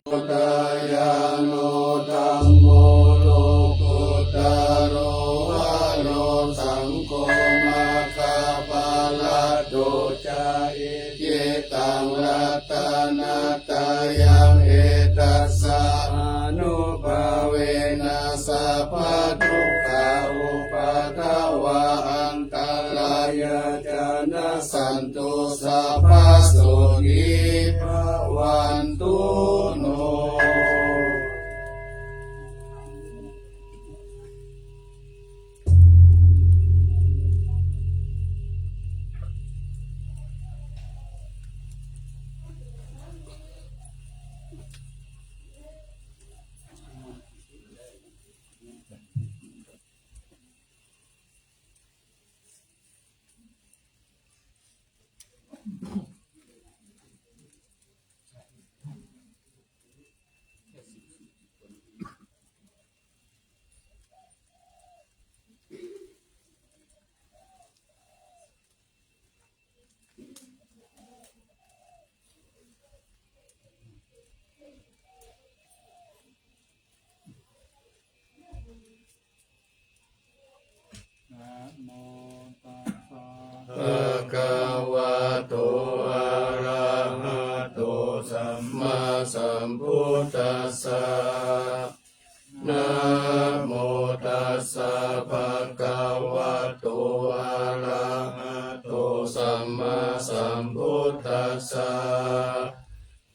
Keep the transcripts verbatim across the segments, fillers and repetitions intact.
Anudayāno dhammo lokuttaro varo, saṅgho maggaphalaṭṭho ca, icchitaṃ ratanattayaṃ, etassa ānubhāvena sabbadukkhā upaddavā antarāyā ca nassantu, sabbasotthī bhavantu no. Namo tassa bhagavato arahato sammāsambuddhassa. Namo tassa bhagavato arahato sammāsambuddhassa.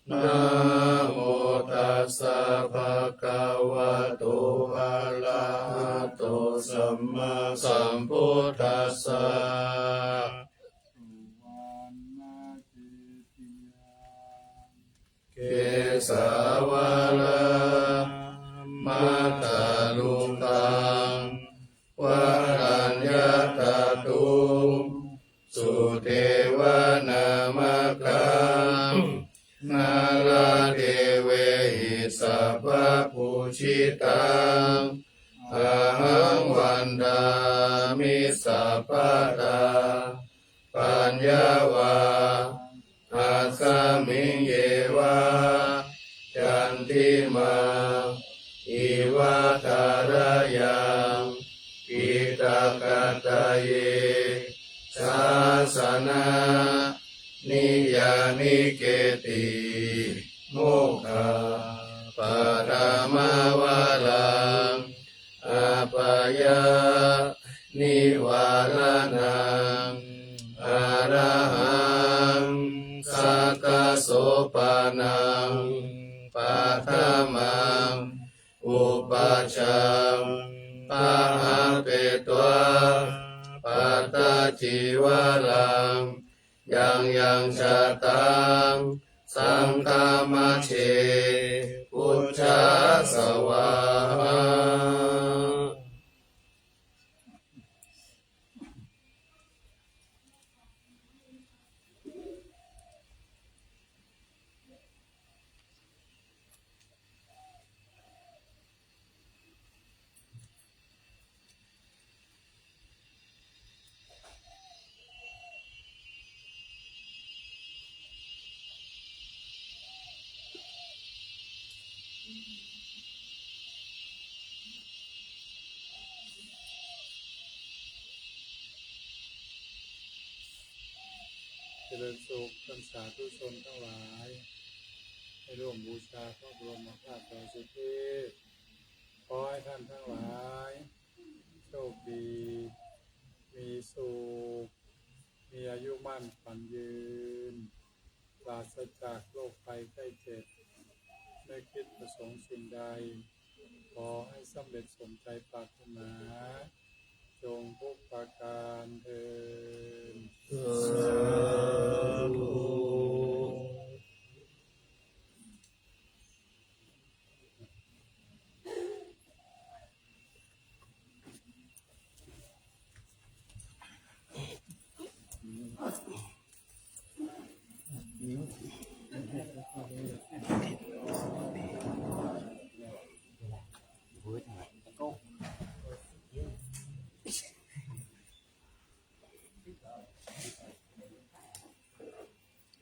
Namo tassa bhagavato arahato sammāsambuddhassa. Kesāvalāmataruṅgaṃ varaññatatu sudevanāmakam nāradevehi sabbapūjitaṃ ahaṃ vandāmi sabbadā. Paññāvā asmiṃ yeva candimā iva tharayaṃ piṭakattaye sāsana niyaniketi mokkhaparamā varaṃ apāyanivāraṇaṃ arahaṃ satasopanaṃ paṭhamaṃ upajjhaṃ pahāpetvā pattacīvaraṃ yaṃ yaṃ jātaṃ saṅghamajjhe pūjā svāhā. เจริญสุข ท่านสาธุชนทั้งหลาย ให้ร่วมบูชาพระบรมธาตุดอยสุเทพ ขอให้ท่านทั้งหลาย โชคดี มีสุข มีอายุมั่นขวัญยืน ปราศจากโรคภัยไข้เจ็บ นึกคิดประสงค์สิ่งใด ขอให้สำเร็จสมใจปรารถนา จงทุกประการเทอญ สาธุ เ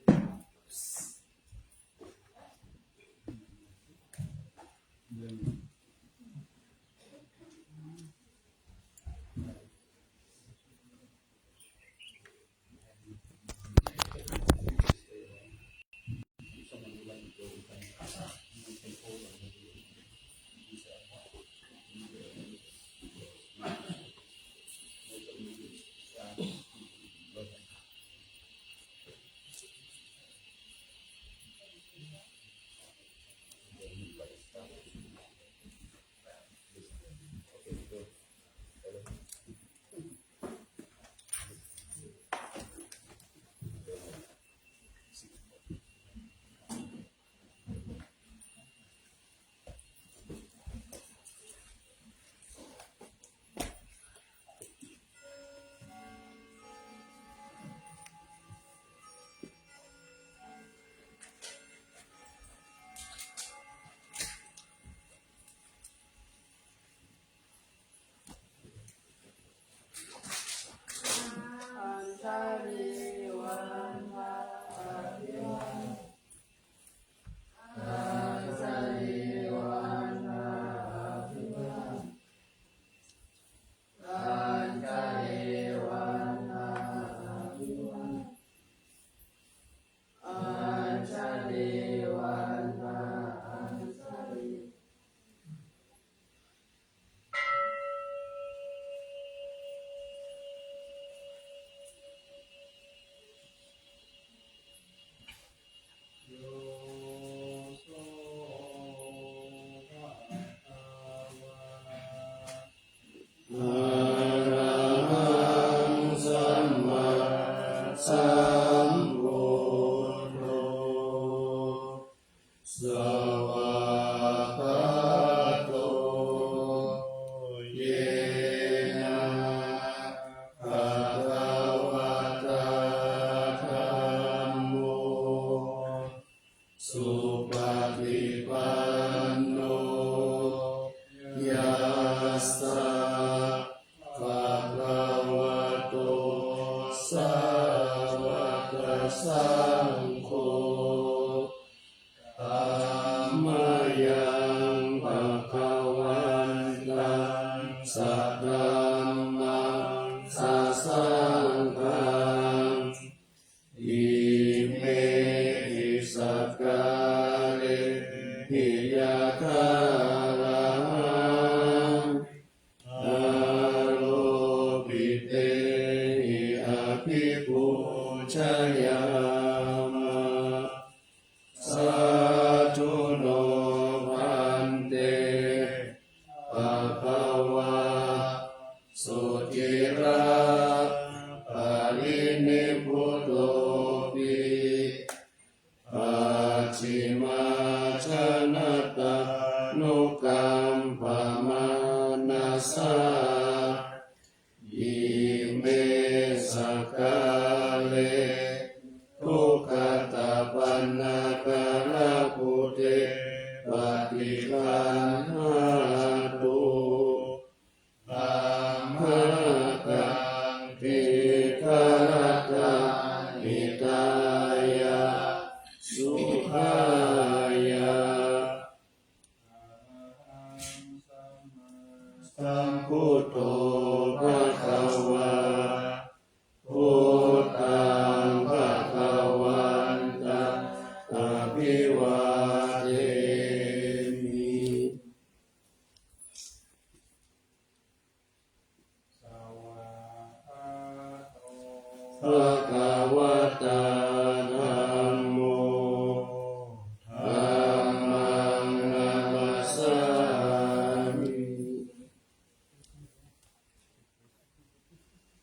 Arahaṃ sammāsambuddho. Svākkhāto yena bhagavatā dhammo, supaṭipanno yassa bhagavato sāvakasaṅgho, tammayaṃ bhagavantaṃ sadhammaṃ sasaṅghaṃ, imehi sakkārehi yathārahaṃ āropitehi abhipūjayāma. Sādhu no bhante bhagavā suciraparinibbutopi pacchimājanatānukampamānasā ime sakkāre duggatapaṇṇākārabhūte paṭiggaṇhātu amhākaṃ dīgharattaṃ hitāya sukhāya. Arahaṃ sammāsambuddho bhagavā, buddhaṃ bhagavantaṃ abhivādemi. Svākkhāto bhagavatā dhammo, dhammaṃ namassāmi.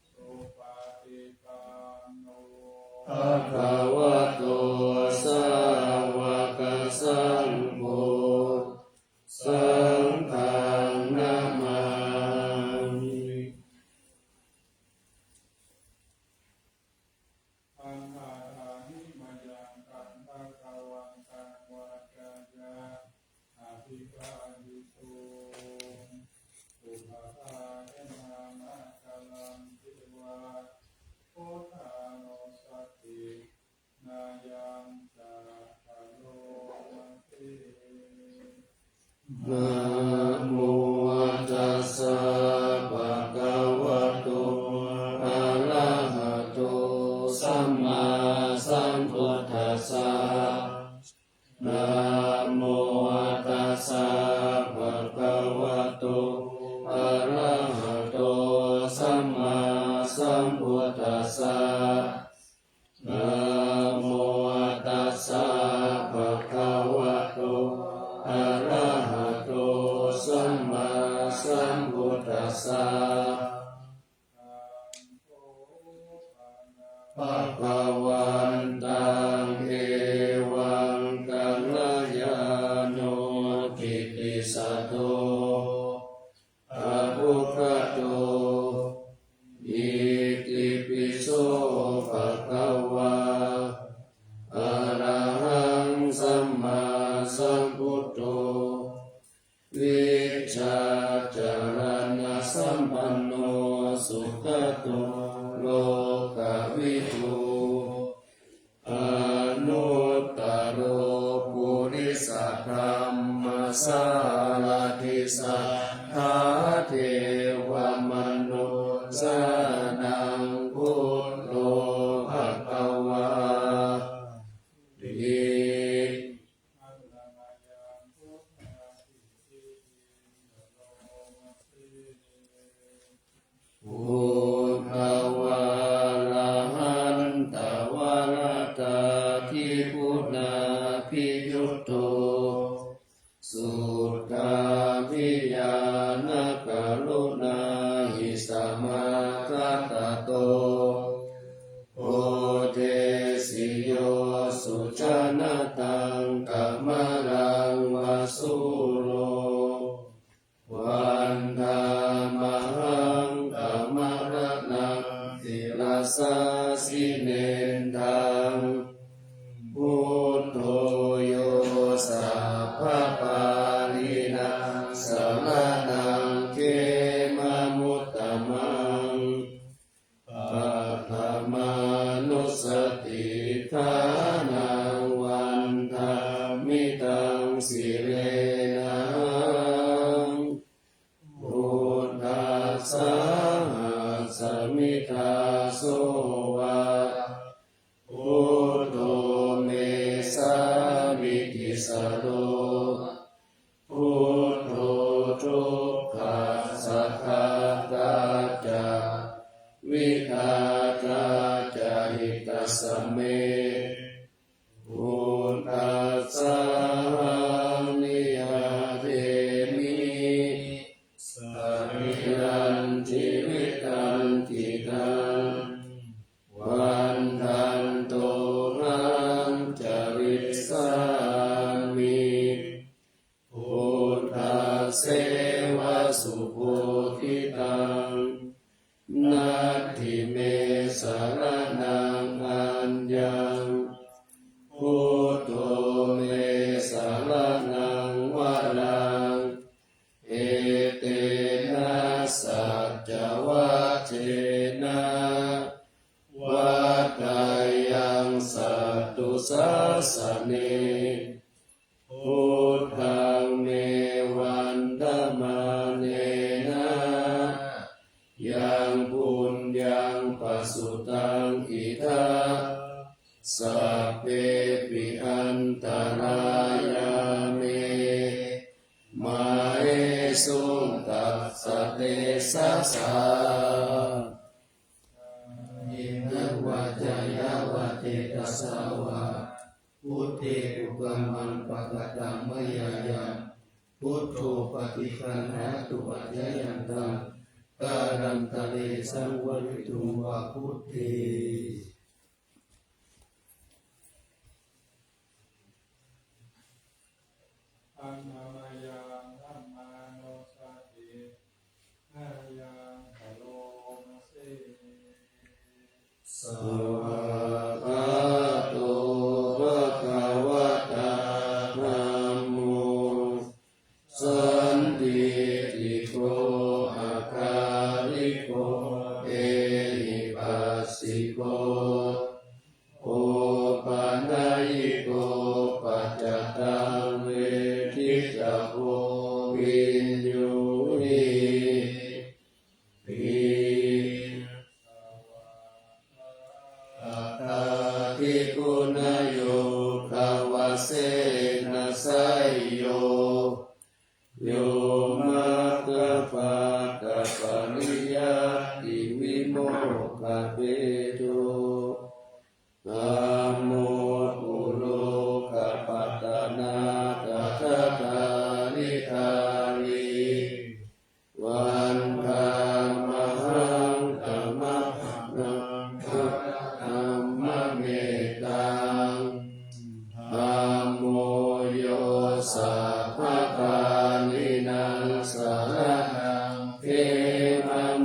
Supaṭipanno bhagavato sāvakasaṅgho, saṅghaṃ namāmi. Ādarāhi mayaṃ bhagavantaṃ vācāya abhivādituṃ, uppādāya nāmaṃeva buddhānussatinayañca karoma se. arahato sammāsambuddhassa. Bhagavantaṃ evaṃ kalyāṇo kittisaddo abbhuggato, itipi so bhagavā arahaṃ sammāsambuddho, vijjācaraṇasampanno sugato lokavidū, anuttaro purisadammasārathi satthā devamanussānaṃ buddho bhagavāti. Buddhavārahantavaratādiguṇābhiyutto, suddhābhiñāṇakaruṇāhi samāgatatto, bodhesi yo sujanataṃ kamalaṃva sūro, vandāmahaṃ tamaraṇaṃ sirasā jinendaṃ. Buddho yo sabbapāṇīnaṃ saraṇaṃ khemamuttamaṃ, paṭhamānussatiṭṭhānaṃ vandāmi taṃ sirenahaṃ. Buddhassāhasmi dāso va, buddho me sāmikissaro, buddho dukkhassa ghātā ca vidhātā ca hitassa me, buddhassāhaṃ niyyādemi sarīrañjīvitañcidaṃ, vandantohaṃ carissāmi buddhasseva subodhitaṃ. Natthi me saraṇaṃ aññaṃ, buddho me saraṇaṃ varaṃ, etena saccavajjena vaḍḍheyyaṃ satthu sāsane. Buddhaṃ me vandamānena yaṃ puññaṃ pasutaṃ idha, sabbepi antarāyā me māhesuṃ tassa tejasā. Kāyena vācāya va cetasā vā, buddhe kukammaṃ pakataṃ mayā yaṃ, buddho paṭiggaṇhatu accayantaṃ, kālantare saṃvarituṃ va buddhe. Handa mayaṃ dhammānussatinayaṃ karoma se. Svākkhāto bhagavatā dhammo, sandiṭṭhiko akāliko ehipassiko, opanayiko paccattaṃ veditabbo viññūhīti. Atthādi guṇayogavasena seyyo, yo maggappaṭipattipaṭipattiyāti vimokkhabhedo, amo purokapattanāga Vandāmahaṃ tamappamāṇaṃ varaṃ dhammametaṃ. Dhammo yo sabbapāṇīnaṃ saraṇaṃ khemamuttamaṃ.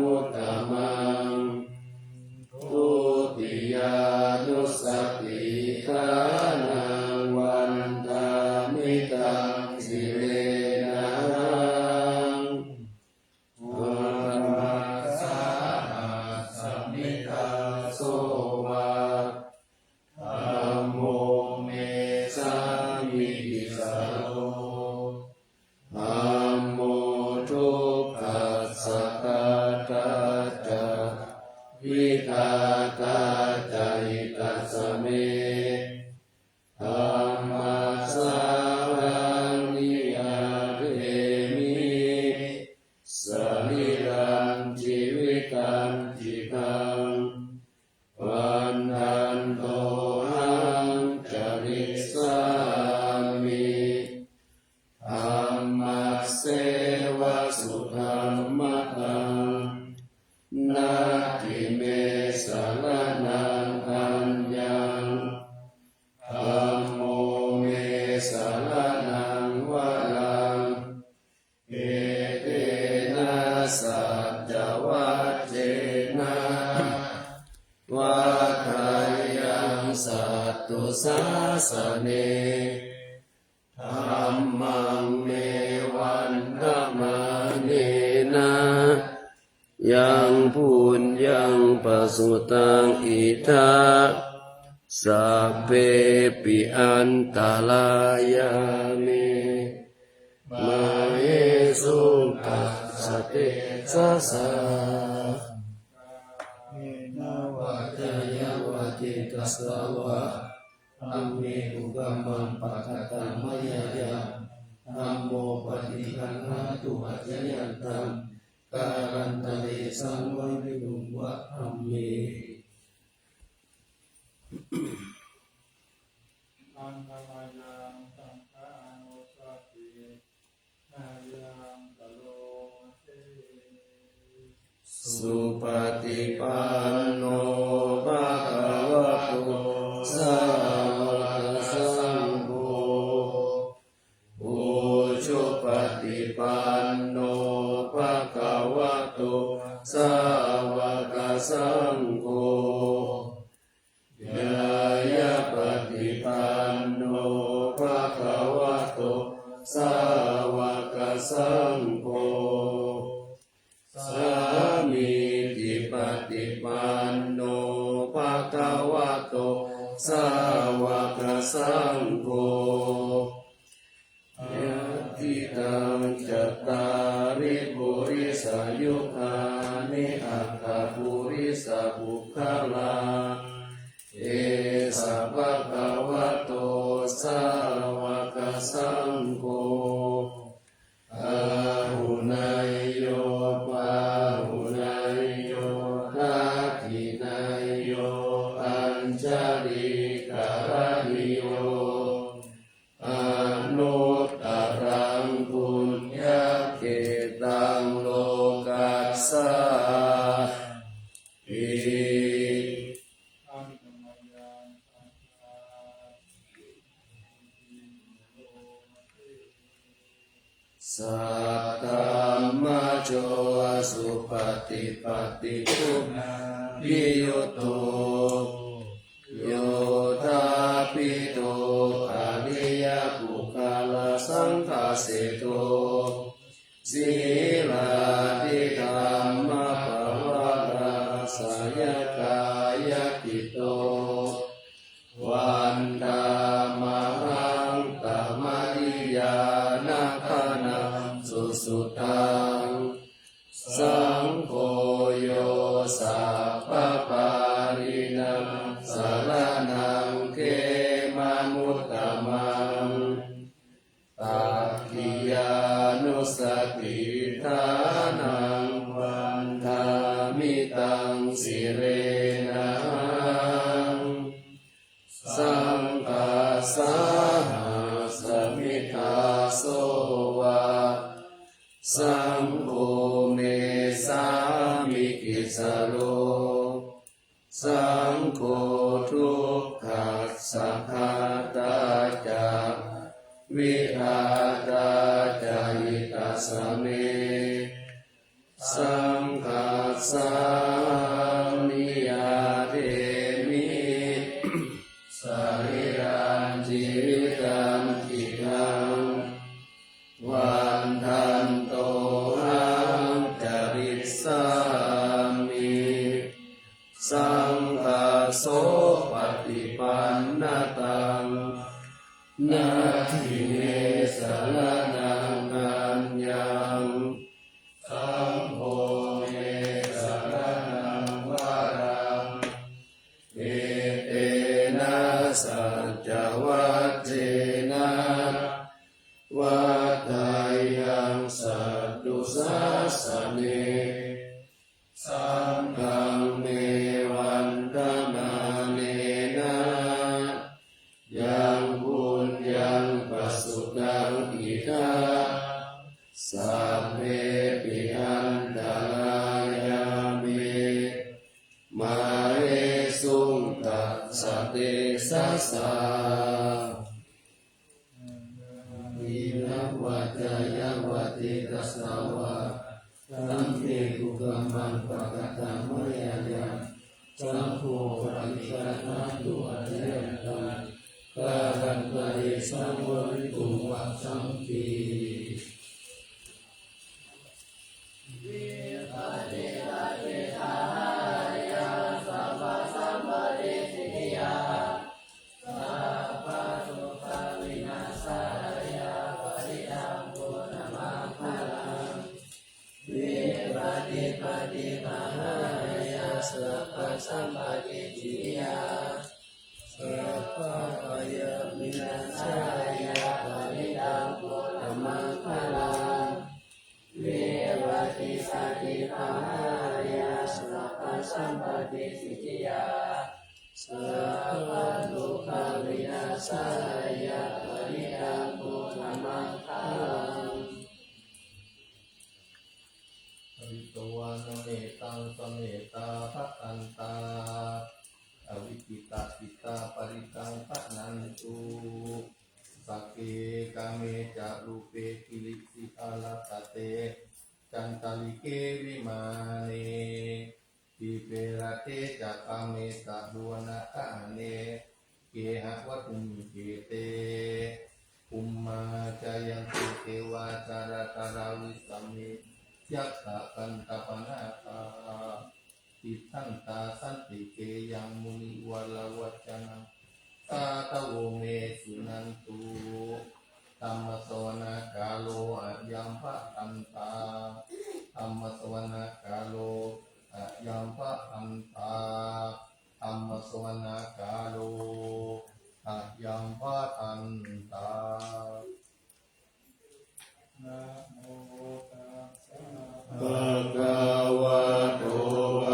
Dutiyānussatiṭṭhānaṃ vandāmi taṃ sirenahaṃ. Dhammassāhasmi dāso va, dhammo me sāmikissaro. Dhammo dukkhassa ghātā ca vidhātā ca hitassa me. Dhammassāhaṃ niyyādemi sarīrañjīvitañcidaṃ. Vandantohaṃ carissāmi dhammasseva sudhammataṃ. Natthi me saraṇaṃ aññaṃ, dhammo me saraṇaṃ varaṃ. Etena saccavajjena vaḍḍheyyaṃ satthu sāsane. Dhammaṃ me vandamānena yaṃ puññaṃ pasutaṃ idha, sabbepi antarāyā me māhesuṃ tassa tejasā. Kāyena vācāya va cetasā vā, dhamme kukammaṃ pakataṃ mayā yaṃ, dhammo paṭiggaṇhatu accayantaṃ, kālantare saṃvarituṃ va dhamme. Handa mayaṃ saṅghānussatinayaṃ karoma se. Supaṭipanno bhagavato sāvakasaṅgho, ujupaṭipanno bhagavato sāvakasaṅgho, ñāyapaṭipanno bhagavato sāvakasaṅgho, sāmīcipaṭipanno bhagavato sāvakasaṅgho, yadidaṃ cattāri purisayugāni aṭṭha purisapuggalā, esa bhagavato sāvakasaṅgho, āhuneyyo pāhuneyyo dakkhiṇeyyo añjalikaraṇīyo, anuttaraṃ puññakkhettaṃ lokassāti. Saddhammajo supaṭipattiguṇābhiyutto, yoṭṭhabbidho ariyapuggalasaṅghaseṭṭho, sīlādidhammapavarāsayakāyacitto, vandāmahaṃ tamariyanagaṇaṃ susuddhaṃ. Saṅgho yo sabbapāṇīnaṃ saraṇaṃ khemamuttamaṃ, dakkhiṇānussatiṭṭhānaṃ vandāmi taṃ sirenahaṃ. Saṅghassāhasmi so vā, saṅgho me sāmikissaro. Saṅgho dukkhassa ghātā ca, vidhātā ca hitassa me. Saṅghassāhaṃ niyyādemi, sarīrañjīvitañcidaṃ. Vandantohaṃ carissāmi, saṅghassopaṭipannataṃ. Natthi me saraṇaṃ aññaṃ, saṅgho me saraṇaṃ varaṃ. Etena saccavajjena, vaḍḍheyyaṃ satthu sāsane. Saṅghaṃ me vandamānena, yaṃ puññaṃ pasutaṃ idha, sabbepi antarāyā me, māhesuṃ tassa tejasā. Hīnavajjāya vavattitassā vā, saṅghe kukammaṃ pakataṃ mayā yaṃ, saṅgho paṭiggaṇhatu accayantaṃ, kālantare saṃvarituṃ va saṅghe. Vipattipaṭibāhāya sabbasampattisiddhiyā, sabbadukkhavināsāya parittaṃ brūtha maṅgalaṃ. Vipattipaṭibāhāya sabbasampattisiddhiyā, sabbabhayavināsāya parittaṃ brūtha maṅgalaṃ. Vipattipaṭibāhāya sabbasampattisiddhiyā, sabbadukkhavināsāya parittaṃ brūtha maṅgalaṃ. Pharitvāna mettaṃ samettā bhadantā, avikkhittacittā parittaṃ bhaṇantu. Sagge kāme ca rūpe girisikharataṭe cantalikkhe vimāne, dīpe raṭṭhe ca gāme taruvanagahane gehavatthumhi khette, bhummā cāyantu devā jalathalavisame yakkhagandhabbanāgā, tiṭṭhantā santike yaṃ munivaravacanaṃ sādhavo me suṇantu. Dhammassavanakālo ayambhadantā. Dhammassavanakālo ayambhadantā. Dhammassavanakālo ayambhadantā. Namo tassa bhagavato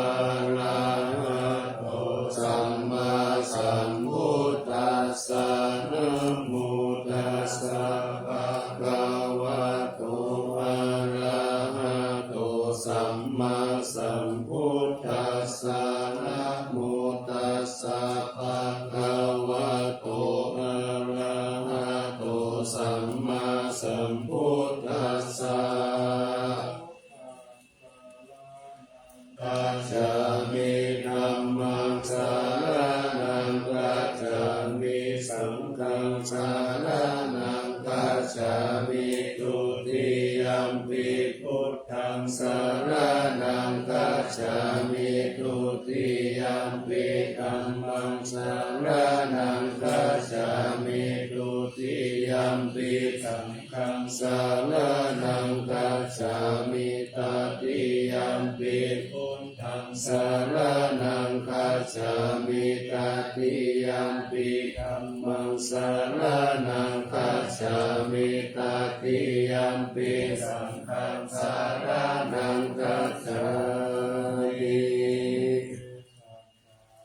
arahato sammāsambuddhassa. Namo tassa bhagavato arahato sammāsambuddhassa. Namo tassa bhagavato arahato sammāsambuddhassa. Gacchāmi. Dhammaṃ saraṇaṃ gacchāmi. Saṅghaṃ saraṇaṃ gacchāmi. Dutiyampi buddhaṃ saraṇaṃ gacchāmi. Dutiyampi dhammaṃ saraṇaṃ gacchāmi. Dutiyampi saṅghaṃ saraṇaṃ gacchāmi. Tatiyampi buddhaṃ saraṇaṃ gacchāmi. Tatiyampi dhammaṃ saraṇaṃ gacchāmi. Tatiyampi saṅghaṃ saraṇaṃ gacchāmi.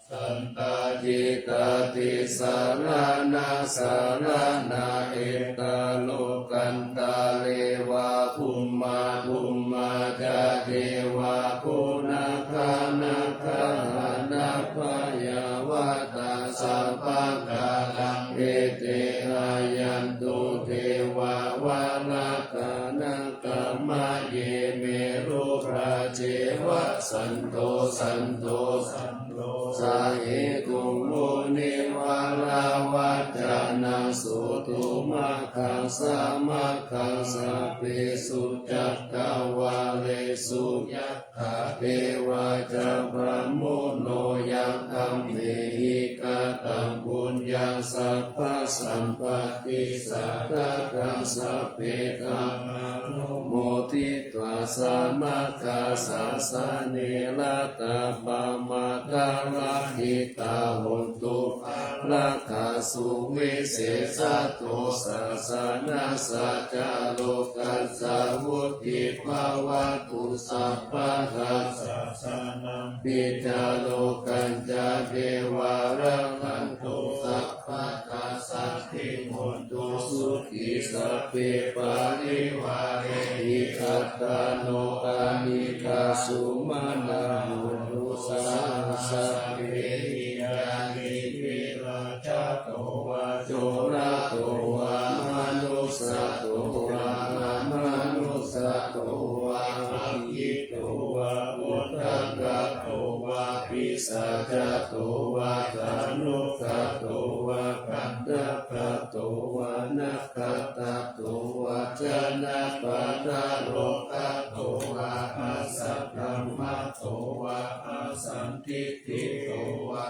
Satta citta tisaraṇa saraṇa ettha loka antare va bhummā bhummā ca devā bhunnakā nāgagaṇapyupagatā sabbakālaṃ ete āyantu devā valakānaṃ khamaye merurājeva santo santo santo sahetuṃ munivaravacanaṃ sutumakhaṃ samakhaṃ sabbesu cakkavāḷesu yattha devā ca brahmuno yaṃ amhehi kataṃ puññaṃ sabbasampatti sādhakaṃ sabbe dhammānumodik tva samaggāsāsane ratā pamādarahitā hontu pāragā suvisesato sāsanassa ca lokassa vuḍḍhī bhavatu sabbadā sāsanampi ca lokañca devā rakkhantu sabbadā saddhiṃ hontu sukhī sabbe parivārehi attāno anīghā sumanā hontu saha sabbehi ñātibhi rājato vā corato vā manussato vā amanussato vā pakkhi to vā udakato vā pisācato vā khāṇukato vā kaṇṭakato vā nakkhattato vā janapadarogato vā asaddhammato vā asandiṭṭhito vā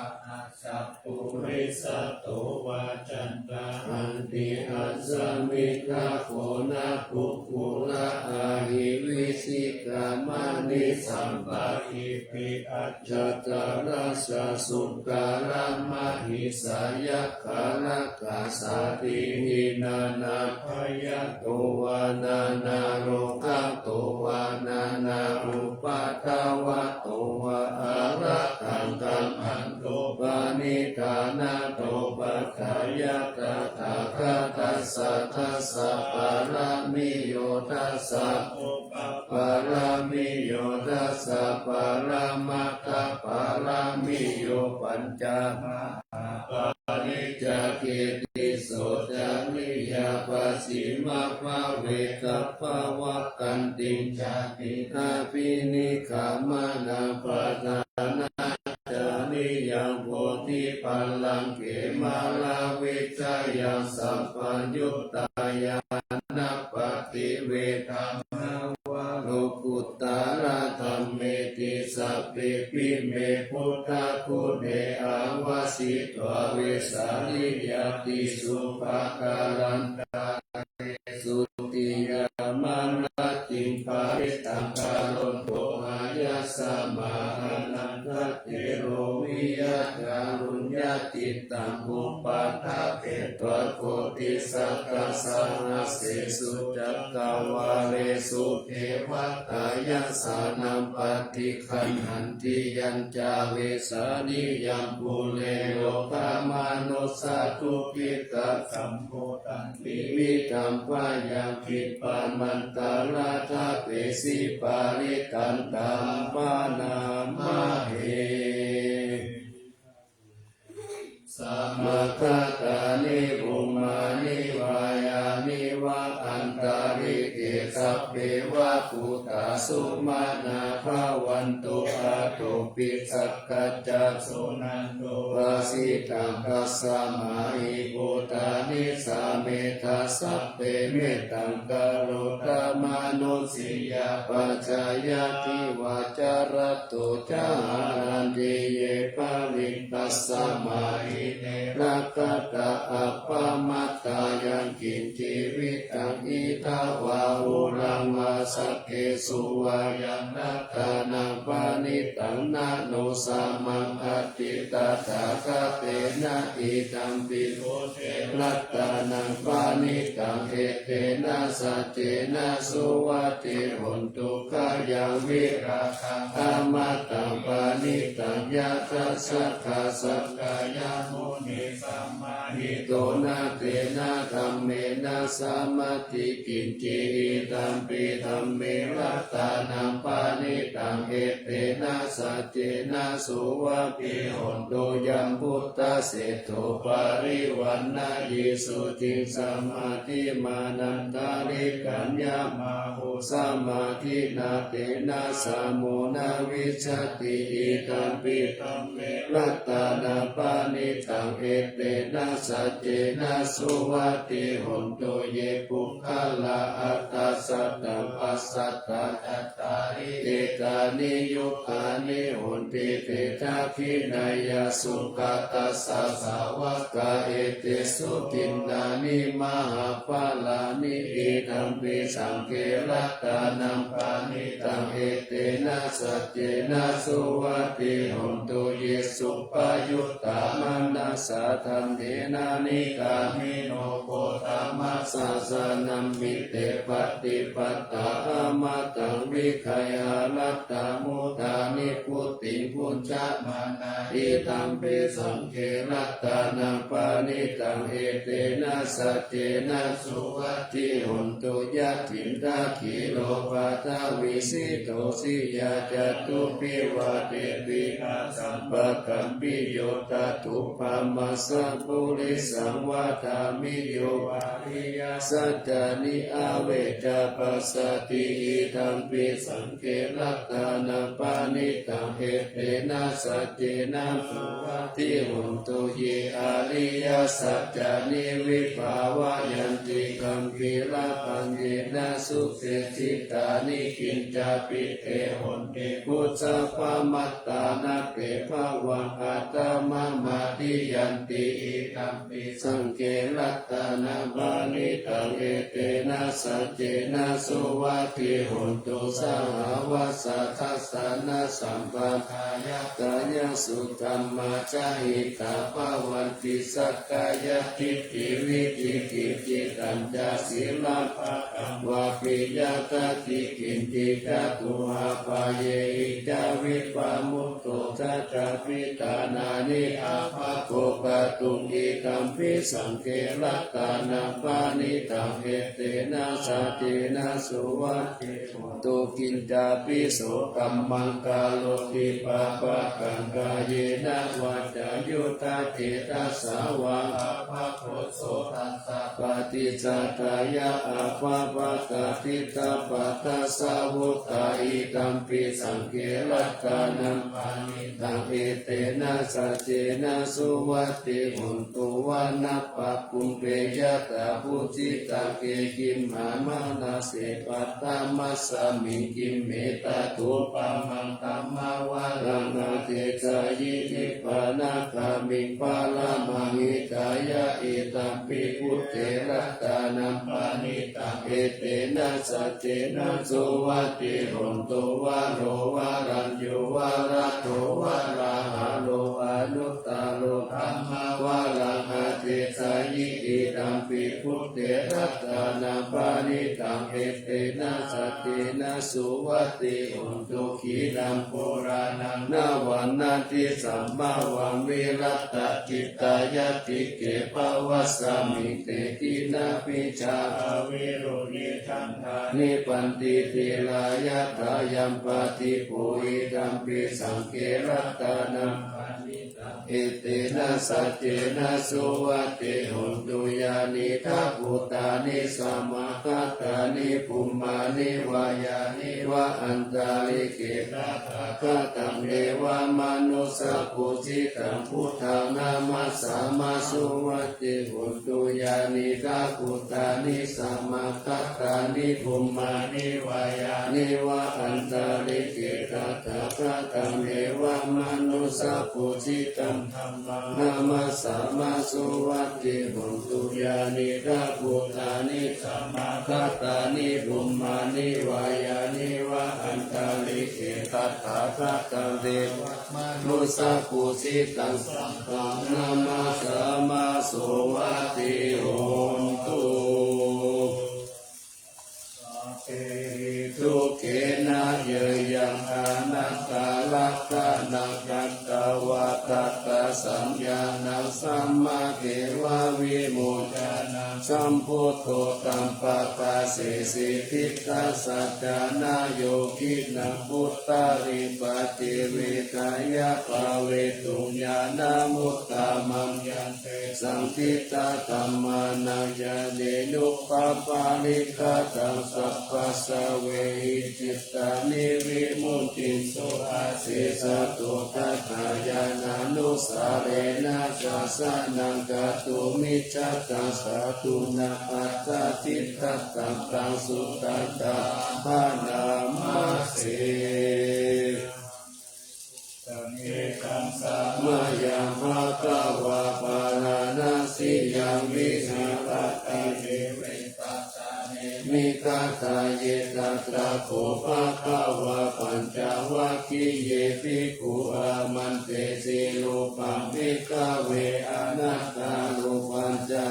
asappurisato vā can dāhadiṭṭhasamiddhagonapuggalā ahi vicchikamaṇisappaṭipi ajjhattaracchasūkarā mahīsā yakkhārakkhasādīhi nānābhayato vā nānārogato vā nānāupaddavato vā ārakkhaṃ gaṇhan to paṇidhānato paṭṭhāya tathāgatassa dasapāramiyo dasaupaparamiyo dasaparamatthapāramiyo pañcamahāpariccāge tisso cariyā pacchimabhave gabbhāvakkantiṃ jātiṃ abhinikkhamanaṃ padhāna cariyaṃ bodhipallaṅke māravijayaṃ sabbaññutañāṇappaṭivedhaṃ nava lokuttaradhammeti sabbepime buddhaguṇe āvajjitvā vesāliyā tīsu pākāranta re sutiyā marattiṃ parittaṃ karonto āyasmā Ānandatthero viya kāruññacittaṃ upaṭṭhapetvā koṭisakasahassesu cakkavāḷesu devatā yassāṇaṃ paṭiggaṇhanti yañca vesāliyaṃ pure rogāmanussadubbhikkhasambhūtantividhaṃ bhayaṃ khippamantaradhāpesi parittaṃ taṃ bhaṇāma he. Samāgatāni bhummāni vā yāni va antalikkhe sabbe va bhūtā sumanā bhavantu athopi sakkacca suṇantu bhāsitaṃ. Tasmā hi bhūtā nisāmetha sabbe mettaṃ karotha mānusiyā pajāya divā ca ratto ca haranti ye baliṃ. Tasmā hi ne rakkhatha appamattā yaṃ kiñci vittaṃ idha vā huraṃ vā saggesu vā yaṃ ratanaṃ paṇītaṃ na no samaṃ atthi tathāgatena idampi buddhe ratanaṃ paṇītaṃ etena saccena suvatthi hontu. Khayaṃ virāgaṃ amataṃ paṇītaṃ yadajjhagā sakyamunī samāhito na tena dhammena samatthi kiñci, idampi dhamme ratanaṃ paṇītaṃ, etena saccena suvatthi hotu. Yam buddhaseṭṭho parivaṇṇayī suciṃ, samādhimānantarikaññamāhu, samādhinā tena samo na vijjati, idampi dhamme ratanaṃ paṇītaṃ, etena saccena suvatthi hotu. Ye puggalā aṭṭha sataṃ pasatthā, cattāri etāni yugāni honti, te dakkhiṇeyyā sugatassa sāvakā, etesu dinnāni mahapphalāni, idampi saṅghe ratanaṃ paṇītaṃ, etena saccena suvatthi hotu. Ye suppayuttā manasā daḷhena, nikkāmino gotamasāsanamhi, te pattipattā amataṃ vigayha, laddhā mudhā nibbutiṃ bhuñjamānā, idampi saṅghe ratanaṃ paṇītaṃ, etena saccena suvatthi hotu. Yathindakhīlo paṭhaviṃ sito siyā, catubbhi vātebhi asampakampiyo, tathūpamā sappurisaṃ vadāmi, yo ariyasaccāni avecca passati, idampi saṅghe ratanaṃ paṇītaṃ, etena saccena suvatthi hotu. Ye ariyasaccāni vibhāvayanti, gambhīrapaññena sudesitāni, kiñcāpi te honti kussappamattānatthe bhavaṃ aṭṭhamamādiyanti, idampi saṅghe ratanaṃ paṇītaṃ, etena saccena suvatthi hotu. Sahāvassa dassanasampadāya, kāyasuddhamā ca hītā bhavanti, sakkāyadiṭṭhi vicikicchitañca, sīlabbataṃ vāpi yadatthi kiñci, catūhapāyehi ca vippamu tto, cha cha bhidhānāni appakopatuṃ, idampi saṅghe ratanaṃ paṇītaṃ, etena saccena suvatthi hotu. Kiñcāpi so kammaṃ karoti pāpakaṃ, kāyena vācāyuda cetasā vā, appakutto tassa paṭicchādāya, abhabbatā diṭṭhapadassa vuttā, idampi saṅghe ratanaṃ paṇītaṃ, etena saccena suvatthi hotu. Vanappagumbe yathā phussitagge, gimhānamāse paṭhamasmiṃ gimhe, tathūpamaṃ dhammavaraṃ adesayi, nibbānagāmiṃ paramaṃ hitāya, idampi buddhe ratanaṃ paṇītaṃ, etena saccena suvatthi hotu. Varo varaññū varado varāharo, anuttaro dhammavaraṃ adesayi, idampi buddhe ratanaṃ paṇītaṃ, etena saccena suvatthi hotu. Khīṇaṃ purāṇaṃ navaṃ natthi sambhavaṃ, virattacittāyatike bhavasmiṃ, te khīṇabījā avirūḷhichandā, nibbanti dhīrā yathāyampadīpo, idampi saṅghe ratanaṃ paṇītaṃ, etena saccena suvatthi hotu. Yānīdha bhūtāni samāgatāni, bhummāni vā yāni va antalikkhe, tathāgataṃ devamanussapūjitaṃ, buddhaṃ namassāma suvatthi hotu. Yānīdha bhūtāni samāgatāni, bhummāni vā yāni va antalikkhe, tathāgataṃ devamanussapūjitaṃ, dhammaṃ namassāma suvatthi hotu. Yānīdha bhūtāni samāgatāni, bhummāni vā yāni va antalikkhe, tathāgataṃ devamanussapūjitaṃ, saṅghaṃ namassāma suvatthi hotu. Sabbehi dukkhena yā yaṃ anattalakkhaṇaṃ, katvāna tattha saññānaṃ, sammake va vimocanam, Sambuddho taṃ pabbajesi diṭṭhasaccāna yogīnaṃ, puttāni paṭivedeyya pāvetuṃ ñāṇamuttamaṃ. Yantesaṃ diṭṭhadhammānaṃ ñāṇenupaparikkhataṃ, sabbasavehi cittā ni vimucciṃsu asesato. Tathā ñāṇānussārena dassanaṃ catumijjhataṃ, sadhunaṃ aṭṭhacittataṃ taṃ suṇātha bhaṇāma se. Ekaṃ samayaṃ bhagavā bārāṇasiyaṃ viharati migadāye. Tatra kho bhagavā pañcavaggiye bhikkhū āmantesi: Rūpaṃ bhikkhave anattā, rūpañca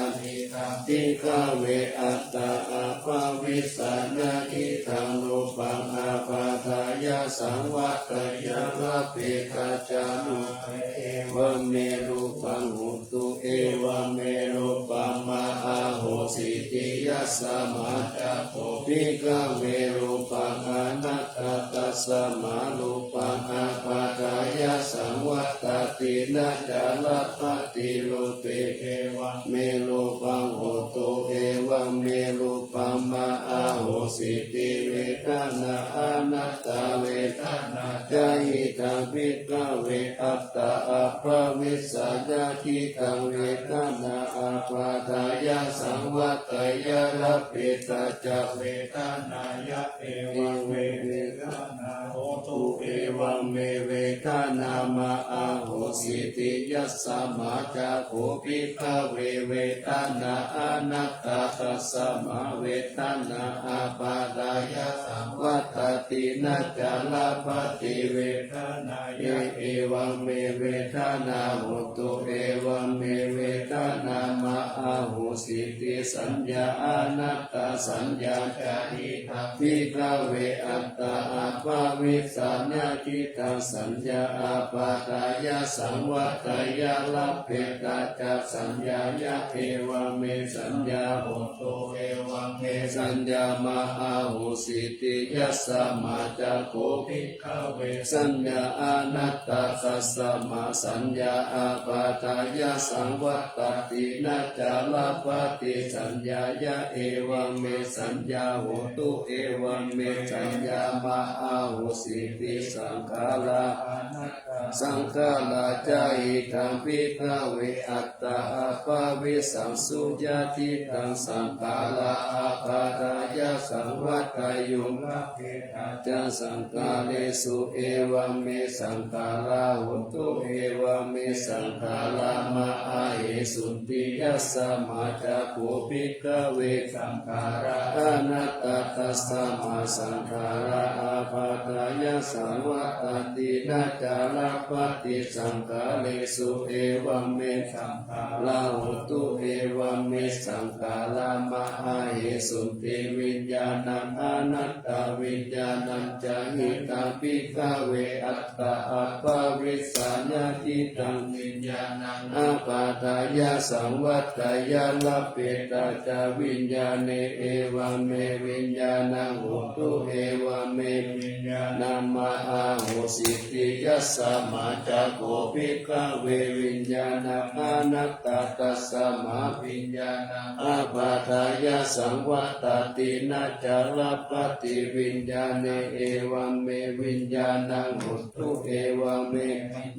bhikkhave attā appavissā, na khidaṃ rūpaṃ ābādhāya saṃvatteyya, labbhetha ca rūpe, evaṃ me rūpaṃ hotu, evaṃ me rūpaṃ mā ahosīti. Yasmā ca kho bhikkhave rūpaṃ anattā, tasmā rūpaṃ ābādhāya saṃvattati, na ca labbhati rūpe, evaṃ me rūpaṃ hotu, evaṃ me rūpaṃ mā ahosīti. Vedanā anattā, vedanā ca khidaṃ bhikkhave attā appavissā, na khidaṃ vedanā ābādhāya saṃvatteyya, labbhetha ca vedanāya, evaṃ me vedanā hotu, evaṃ me vedanā mā ahosīti. Yasmā ca kho bhikkhave vedanā anattā, tasmā vedanā ābādhāya saṃvattati, na ca labbhati vedanāya, evaṃ me vedanā hotu, evaṃ me vedanā mā ahosīti. Saññā anattā, saññā ca khidaṃ bhikkhave attā appavissā, na khidaṃ saññā ābādhāya saṃvatteyya, labbhetha ca saññāya, evaṃ me saññā hotu, evaṃ me saññā mā ahosīti. Yasmā ca kho bhikkhave saññā anattā, tasmā saññā ābādhāya saṃvattati, na ca labbhati saññāya, evaṃ me saññā hotu, evaṃ me saññā mā ahosīti. Saṅkhārā anattā, saṅkhārā ca khidaṃ bhikkhave attā appavissaṃsu, yadidaṃ saṅkhārā ābādhāya saṃvatteyyaṃ, labbhetha ca saṅkhāresu, evaṃ me saṅkhārā hontu, evaṃ me saṅkhārā mā ahesunti. Yasmā ca kho bhikkhave saṅkhārā anattā, tasmā saṅkhārā ābādhāya saṃvattati, na ca labbhati saṅkhāresu, evaṃ me saṅkhārā hontu, evaṃ me saṅkhārā mā ahesunti. Viññāṇaṃ anattā, viññāṇañca khidaṃ bhikkhave attā appavissā, yadidaṃ viññāṇaṃ ābādhāya saṃvatteyya, labbhetha ca viññāṇe, evaṃ me viññāṇaṃ hontu, evaṃ me viññāṇaṃ mā ahosīti. Yasmā ca kho bhikkhave viññāṇaṃ anattā, tasmā viññāṇaṃ ābādhāya saṃvattati, na ca labbhati viññāṇe, evaṃ me viññāṇaṃ hontu, evaṃ me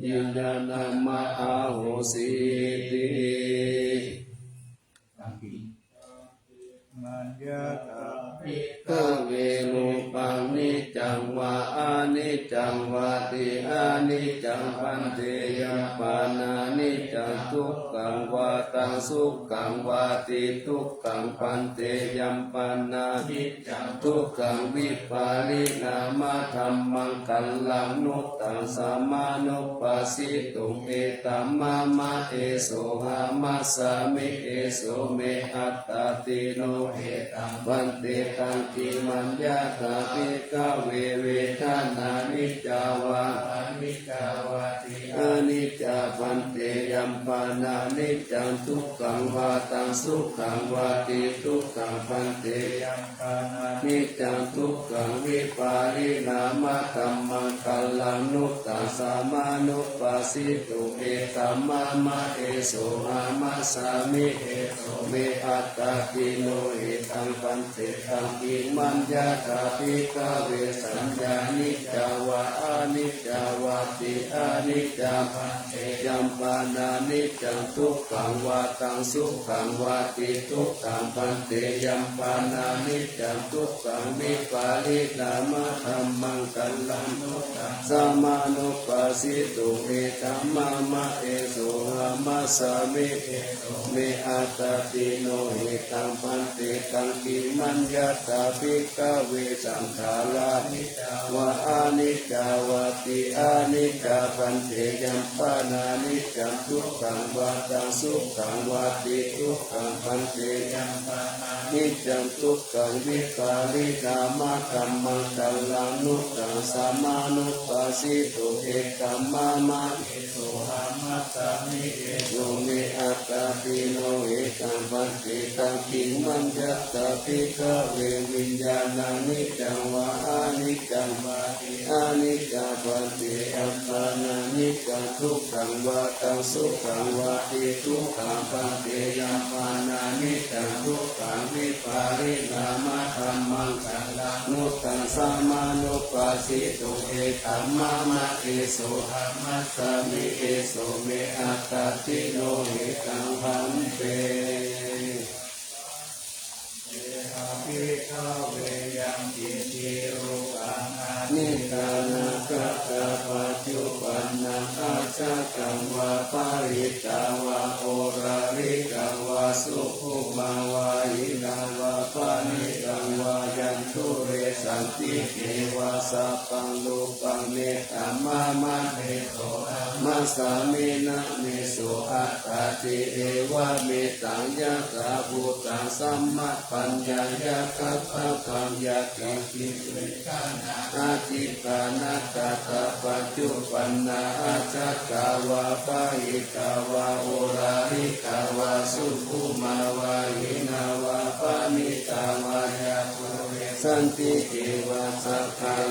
viññāṇaṃ mā ahosīti. Maññatha bhikkhave rūpaṃ niccaṃ vā aniccaṃ vāti. Aniccaṃ bhante. Yampanāniccaṃ, dukkhaṃ vā taṃ sukhaṃ vāti, dukkhaṃ bhante. Yampanāniccaṃ, dukkhaṃ vipariṇāmadhammaṃ, kallaṃ nu taṃ samānupassituṃ. Etam mama, esohamasmi, eso me attāti. No etam bhante. Taṃ kimaññatha bhikkhave vedanā ni nicca vā aniccā vāti aniccā bhante. Yampāṇaniccaṃ dukkhaṃ vā taṃ sukhaṃ vāti dukkhaṃ bhante. Yampāṇaniccaṃ dukkhaṃ vipariṇāmadhammaṃ kallaṃ nu taṃ samānuppassituṃ. Etam mama esohamasāmi eso me attāti. No hetaṃ bhante taṃ kiṃ maññatha bhikkhave saññā niccā vā aniccā vāti aniccā bhante. Yampāṇaniccaṃ dukkhaṃ vā taṃ sukhaṃ vāti dukkhaṃ bhante. Yampāṇaniccaṃ dukkhaṃ vipariṇāmadhammaṃ kallaṃ nu taṃ samānuppassituṃ. Etam mama esohamasāmi eso me attāti. No hetaṃ bhante taṃ kiṃ maññatha bhikkhave saṅkhārā niccā vā aniccā vāti aniccā bhante. Yampāṇaniccaṃ dukkhaṃ vā taṃ sukhaṃ vāti dukkhaṃ bhante. Yampāṇaniccaṃ dukkhaṃ vipariṇāmadhammaṃ kallaṃ nu taṃ samānuppassituṃ. Etam mama esohamasāmi eso me attāti. No hetaṃ bhante taṃ kiṃ maññatha bhikkhave viññāṇaṃ niccaṃ vā aniccā vāti aniccā bhante. Yampāṇaniccaṃ dukkhaṃ vā taṃ sukhaṃ vāti dukkhaṃ bhante. Yampāṇaniccaṃ dukkhaṃ vipariṇāmadhammaṃ kallaṃ nu taṃ samānuppassituṃ. Etam mama esohamasāmi eso me attāti. No hetaṃ bhante bhikkhave yaṃ kiñci rūpaṃ atītānāgatapaccuppannaṃ ajjhattaṃ vā bahiddhā vā oḷārikaṃ vā sukhumaṃ vā hīnaṃ vā paṇītaṃ vā yandūre santike vā sabbaṃ rūpaṃ netamāma nesohamasāmi na meso attāti. Evametaṃ yathābhūtaṃ sammappaññāya tattha taṃ yathā atītānāgatapaccuppannaṃ ajjhattā vā bahiddhā vā oḷārikā vā sukkhumā vā hīnā vā paṇītā vā yandūre santike vā sabbaṃ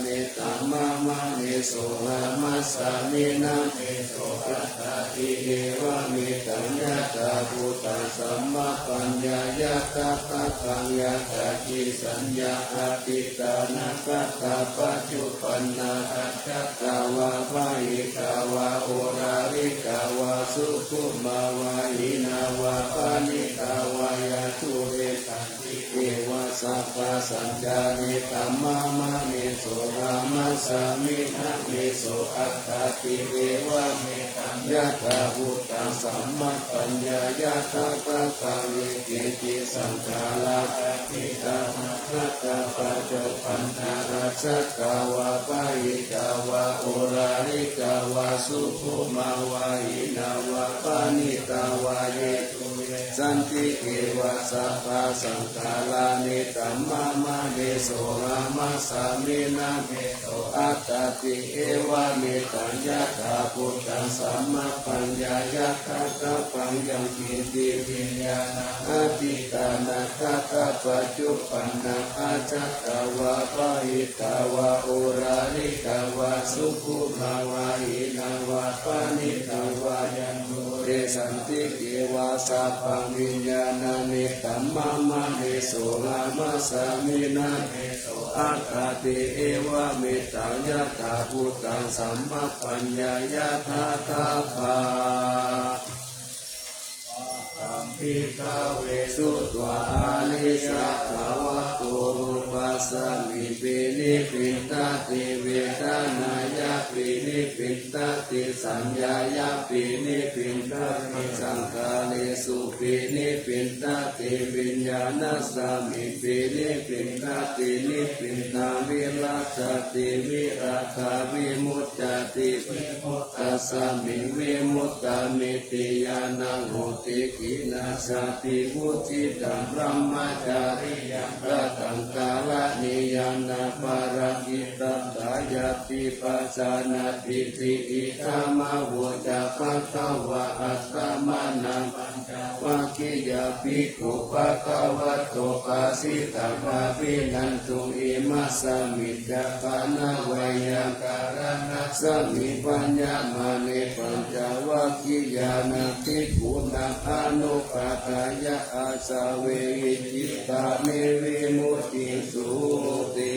netamāma nesohamasāmi na meso attāti. Evametaṃ yathābhūtaṃ sammappaññāya tattha taṃ yathā kisaññā atītānāgatapaccuppannaṃ ajjhattā vā bahiddhā vā oḷārikā vā sukkhumā vā hīnā vā paṇītā vā yandūre santike vā sabbasaññā netamāma nesohamasāmi na meso attāti. Evametaṃ yathābhūtaṃ sammappaññāya tattha taṃ yekehi saṅkhārā atītānāgatapaccuppannā ajjhattā vā bahiddhā vā oḷārikā vā sukkhumā vā hīnā vā paṇītā vā yandūre santike vā sabbasaṅkhārā netamāma nesohamasāmi na meso attāti. Evametaṃ yathābhūtaṃ sammappaññāya tattha taṃ yaṅkiñci viññāṇaṃ atītānāgatapaccuppannā ajjhattā vā bahiddhā vā oḷārikā vā sukkhumā vā hīnā vā paṇītā vā yandūre santike vā sabbaṃ viññāṇaṃ netamāma nesohamasāmi na meso attāti. Evametaṃ yathābhūtaṃ sammappaññāya daṭṭhabba bhikkhave sutvā ariyasāvako rūpasmiṃ pinibbindati vedanāya pinibbindati saññāya pinibbindati saṅkhāresu pinibbindati viññāṇasmiṃ pinibbindati nibbindaṃ virajjati virajaṃ vimuccati vimu ttasmiṃ vimuttamiti ñāṇaṃ hoti. Khīṇaṃ jātiṃ vusitaṃ brahmacariyaṃ kataṃ karaṇīyaṃ nāparaṃ itthattāya Ñātipajānātīti. Idamavoca bhagavā. Attamanā pañcavaggiyā bhikkhū bhagavato bhāsitaṃ abhinanduṃ. Imasmiñca pana veyyākaraṇasmiṃ bhaññamāne pañcavaggiyānaṃ bhikkhūnaṃ anupādāya āsavehi cittāni vimucciṃsūti.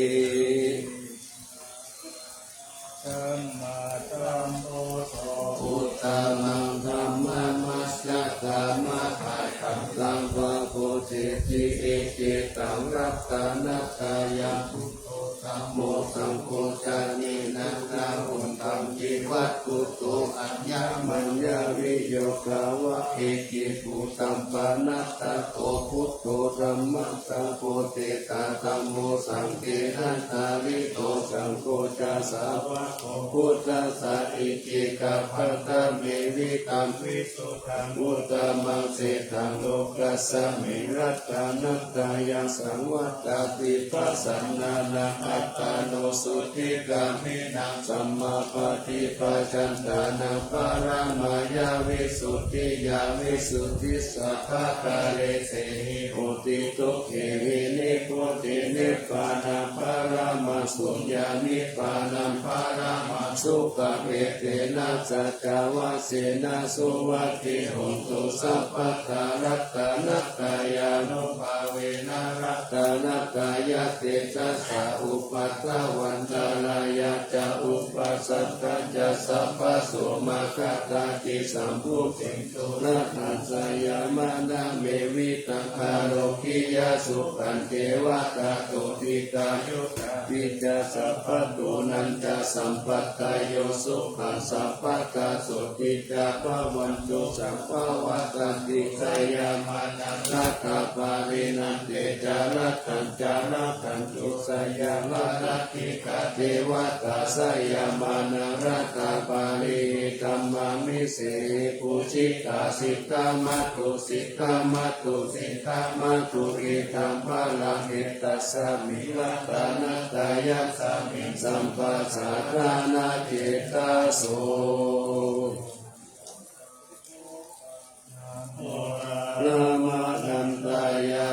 Sammādhammo so uttamaṃ dhammam majjhaddhamakaṃ taṃ pabodheti. Iccevaṃ ratanattayam buddho dhammo saṅgho ca nirantaro taṃ jivattuto aññamaññaviyogavā ekibhūtaṃ panattato buddho dhammaṃ saṅgho te ta dhammo saṅghena dhārito saṅgho ca sāvako buddhassa icchikabbaṃ dhammevitaṃ visuddhaṃ uttamaṃ sejjaṃ lokasmiṃ. Ratanattayaṃ saṃvattati pasannānaṃ attano sotthi gāmīnaṃ sammāpaṭipajantānaṃ paramāya visuddhiyā visuddhissa pākāresehi hoti. Dukkhāhi nibbutiṃ nibbānaṃ paramaṃ suññaṃ nibbānaṃ paramaṃ sukhaṃ. Etena saccavajjena suvatthi hotu sabbadā. Ratanattayānubhāvena ratanattayatejasā upaddavaṃ antarāyā ca upasaṅkhañca sabbaso mā katthaci sambhutiṃ tu. Ratanattayamānā me vittaṃ ārogyasukhañceva dhātu dīghāyukā vijjāsapatthunañca sampadayo sukhaṃ sabbadā sotthī ca bhavantu sabbadā. Ratanattayamānā rattabaliṃ ante ca ratañca rataṃ tu. Jayaladdhikā devatā jayamānā rattabaliṃ idamāmisehi pūjitā siddhamātu siddhamātu siddhamātu idaṃ balaṃ etasmiṃ ratanattayasmiṃ sampajānāna cetasā. Paramatthānantāya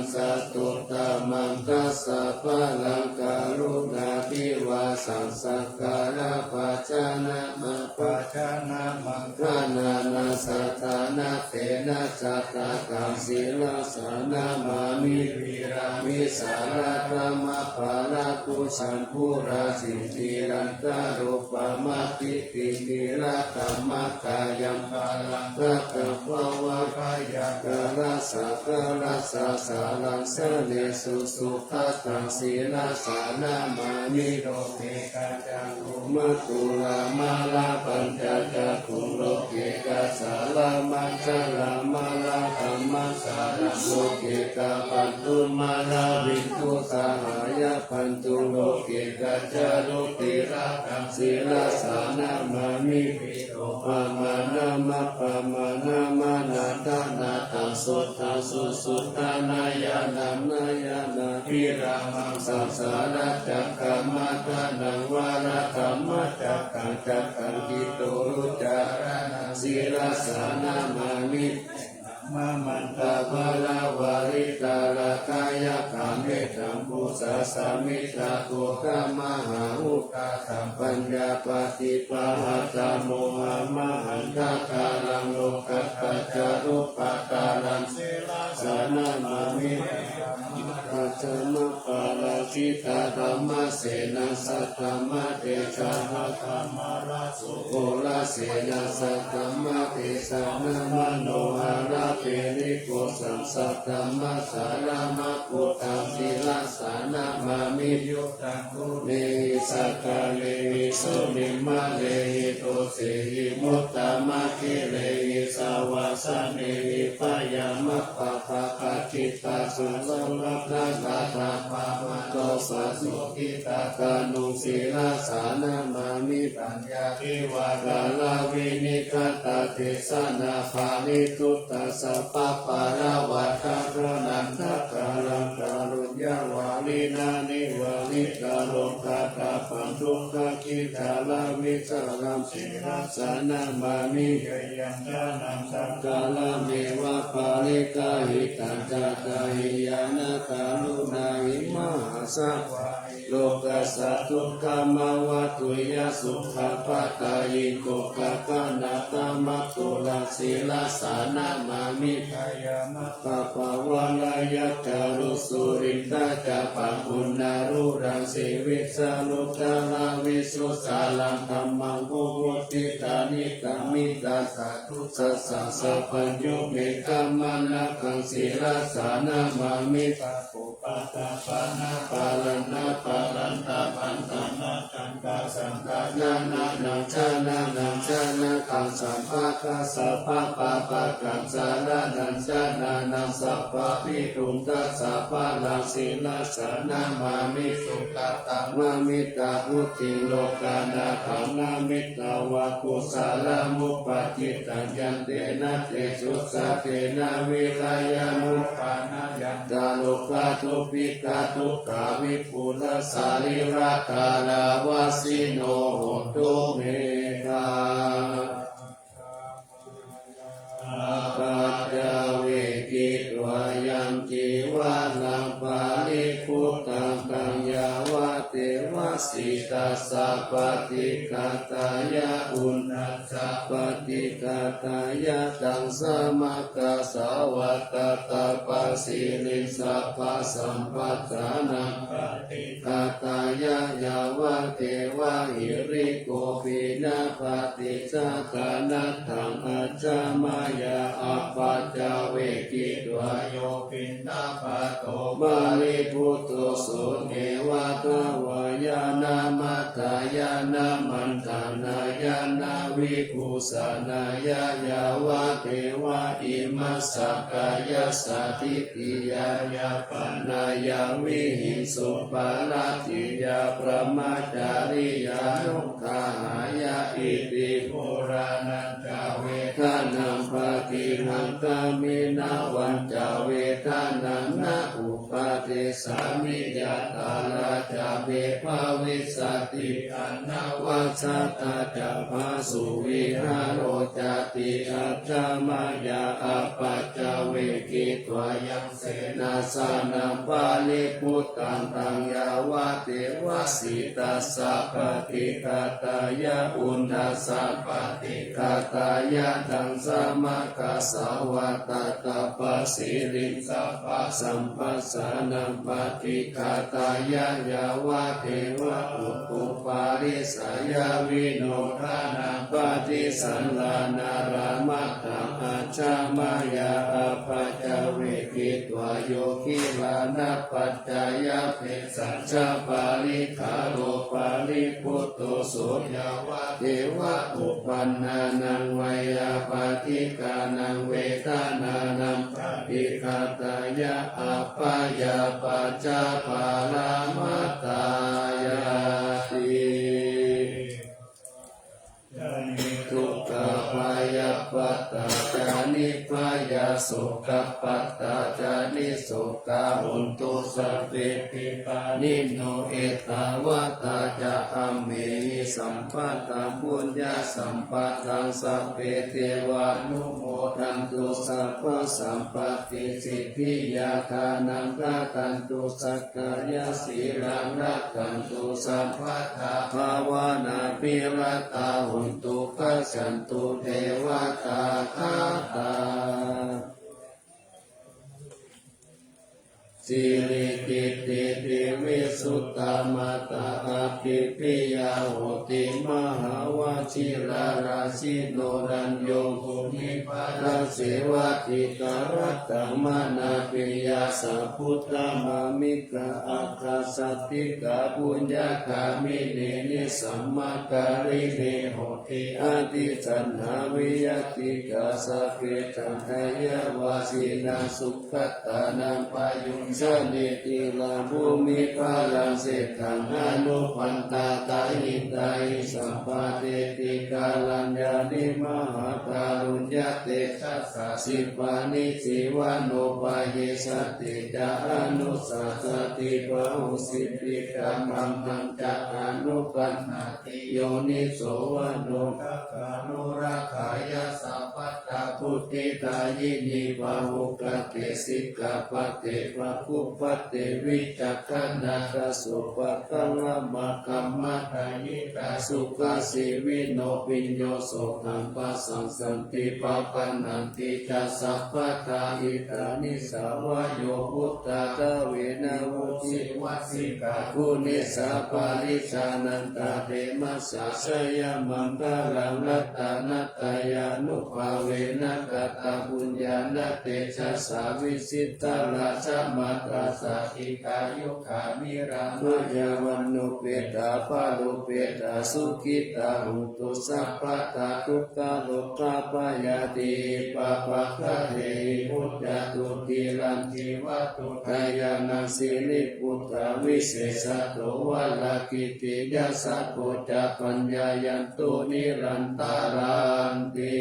satuttamaṃ dasabalaṃ karuṇābhivāsaṃ sakkarabhajanaṃ abhajanaṃ asaddhanantena sādhakaṃ sirasā namāmi. Vīraṃ vīsāladhammaparakūjaṃ pūracindīnaṃ tarupamadittiṃ nīlakamakayaṃ karuṇākaraṃ dāvaggicakkamasanīva sāvakāyikabharantaṃ bhāvantaṃ sīvaka. Sīlasā namāmi. Loke gajjaggu matula mārapañcacakkhuṃ loke gajjala macchala mārakammasaraṃ loke kapantu māravidussahāya pantu loke gajjalutirakaṃ sīlasā namāmi. Pamāṇaṃ appamāṇaṃ anādhānaṃ suttaṃ susuddhānaṃ ñāṇaṃ ñāṇābhidhānaṃ saṃsāracakkamatalaṃ varadhammacakkaṃ cakkaṃ khiḍḍorucāraṇaṃ sīlasā namāmi. Mamantavaravarītara kāyakā mettambusasa mittagoṇamohauttāsaṃ paññāpadīpahatthamohamahantādhāraṃ lokattacarūpataraṃ sīlasā namāmi. Dhammaparājitadhammasenā saddhammatejaha dhammarā orasena saddhammatejanā manoharagirikhosam saddhammassaraṇaṃ buddhaṃ sīlasā namāmi. Yuddhaṃ guṇehi sakkārehi sunimmānehi dosehi muttamakehehi savāsanehi bhayamappamakaccitā sabbadukkhāgatāpamatto pasu khittadhanuṃ sīlasā namāmi. Paññāpi vā kāravinigghatadesanā parittuttasappappāravātānaṃ tathāgatānaṃ kāruññā vārina nivaritarogatāpandughakkhindaravicharaṃ sirasā namāmi. Yayaṃ jānaṃ sakkārameva paliggahitāñca tahiyaṃ nattharuṇāhi mahāsabhā hi lokassa dukkhamāva tuyya sukhapatayi ko kakanatha mathura sirasā namāmi. Jayama ppavālayakkarusurindacappaṃ gunarūraṃ sivijjāluttaravisusaraṃ dhammaṃ vumuttidāni kamidaṃ sadhu sassa sabbañño me khamanakaṃ sirasā namāmi. Tapo paṭṭhapāṇā paraṇā parantappaṃ dhamma saṅghassaṅghañāṇānaṃ jānānaṃ jānakaṃ sabbattha sabbapāpakaṃ saraṇaṃ janānaṃ sabbabhidhuṃ tassa balaṃ sirasā namāmi. Sugatā mamiddha vuḍḍhiṃ lokānapaṇṇā mitvā kusalamuppaṭṭhitaṃ yantena te succattena vīriyamuppanāya nārogadubbhikkhadukkhā vipullasārīrakadāvajjino hontu me gā. Apaccavekkhitvā yaṃ cīvaraṃ paribhuttaṃ taṃ yāvadeva sītassa paṭighātāya uṇhassa paṭighātāya taṃ samaggāsvātātapasiriṃ sabbasampassānaṃ paṭighātāya yāvadeva hirikopinapaṭicchādanatthaṃ ajja mayā apaccavekkhitvā yo piṇḍapāto paribhutto so neva davāya na madāya na maṇḍanāya na vibhūsanāya yāvadeva imassa kāyassa ṭhitiyā yāpanāya vihiṃsuparatiyā brahmacariyānuggahāya iti purāṇañca vedanaṃ paṭihaṅkhāmi navañca vedanaṃ na uppādessāmi yātrā ca me bhavissati anavajjatā ca phāsuvihāro cāti ajja mayā apaccavekkhitvā yaṃ senāsanaṃ paribhuttaṃ taṃ yāvadeva sītassa paṭighātāya uṇhassa paṭighātāya taṃ samaggāsvātātapasiriṃ sabbasampassānaṃ paṭighātāya yāvadeva utuparissayavinodanaṃ paṭisallānārāmatthaṃ ajja mayā apaccavekkhitvā yo gilānapaccayabhesajjaparikkhāro paribhutto so yāvadeva uppannānaṃ veyyābādhikānaṃ vedanānaṃ paṭighātāya abyāpajjhaparamatāyāti. Dukkhā bhayappattā ca nibbhayā sokappattā ca nissokā hontu sabbepi pāṇino. Ettāvatā ca amhehi sambhataṃ puññasampadaṃ sabbe devānumodantu sabbasampattisiddhiyā. Dānaṃ dadantu saddhāya sīlaṃ rakkhantu sabbadā bhāvanābhiratā hontu gacchantu devatāgatā. Sirikittidīvisuddhamattā abhippiyā hoti mahāvajirārājino rañño bhūmiparāsevā dīgharattaṃ manāpiyā sabbuddhāgamikā aṭṭhasaddhikā puññagāminī nisammakāyinī hoti atisaññā viyatīkā sabbe caññāya vajinā sugatānaṃ payuṃ Janeti lābhubhi balaṃ seṭṭhaṃ, anuppannattha hitāhi sabbā, te ti karaññāni mahākāruññatejasā. Khippāni Jīvanupāyesati ca, anussasati bahū siddhi, kamaṃ pañca anupaṇṇati yoniso manorakkhaṇo, rakkhaye sabbattha buddhidāyini. Pahukkhate sikkhāpade pāṇātipātā, āgubbhate vicakkhaṇā, daso paddalāma kammadāyikā, sukhajīvino piñño sothaṃ passaṃ santi, pāpanāti ca sabbadā. Hitāni ca yaṃ buddhasāvakā, devā munisī vijitā, guṇesu pariṇāmantu, tesaṃ jayamaṅgalaṃ. Ratanattayānubhāvena, kattapuññāna tejasā, vijitā rakkhamātā ca, dīghāyukā nirā mayā, vaṇṇo peṭṭhapālubheda sukhitā hontu sabbadā. Dukkharogabhayā pāpaggahehi muccantu, dhīraṃ jīvatu dayānaṃ siriputtāvisesato, varāhagiriyassāko ca paññāyantu nirantaranti.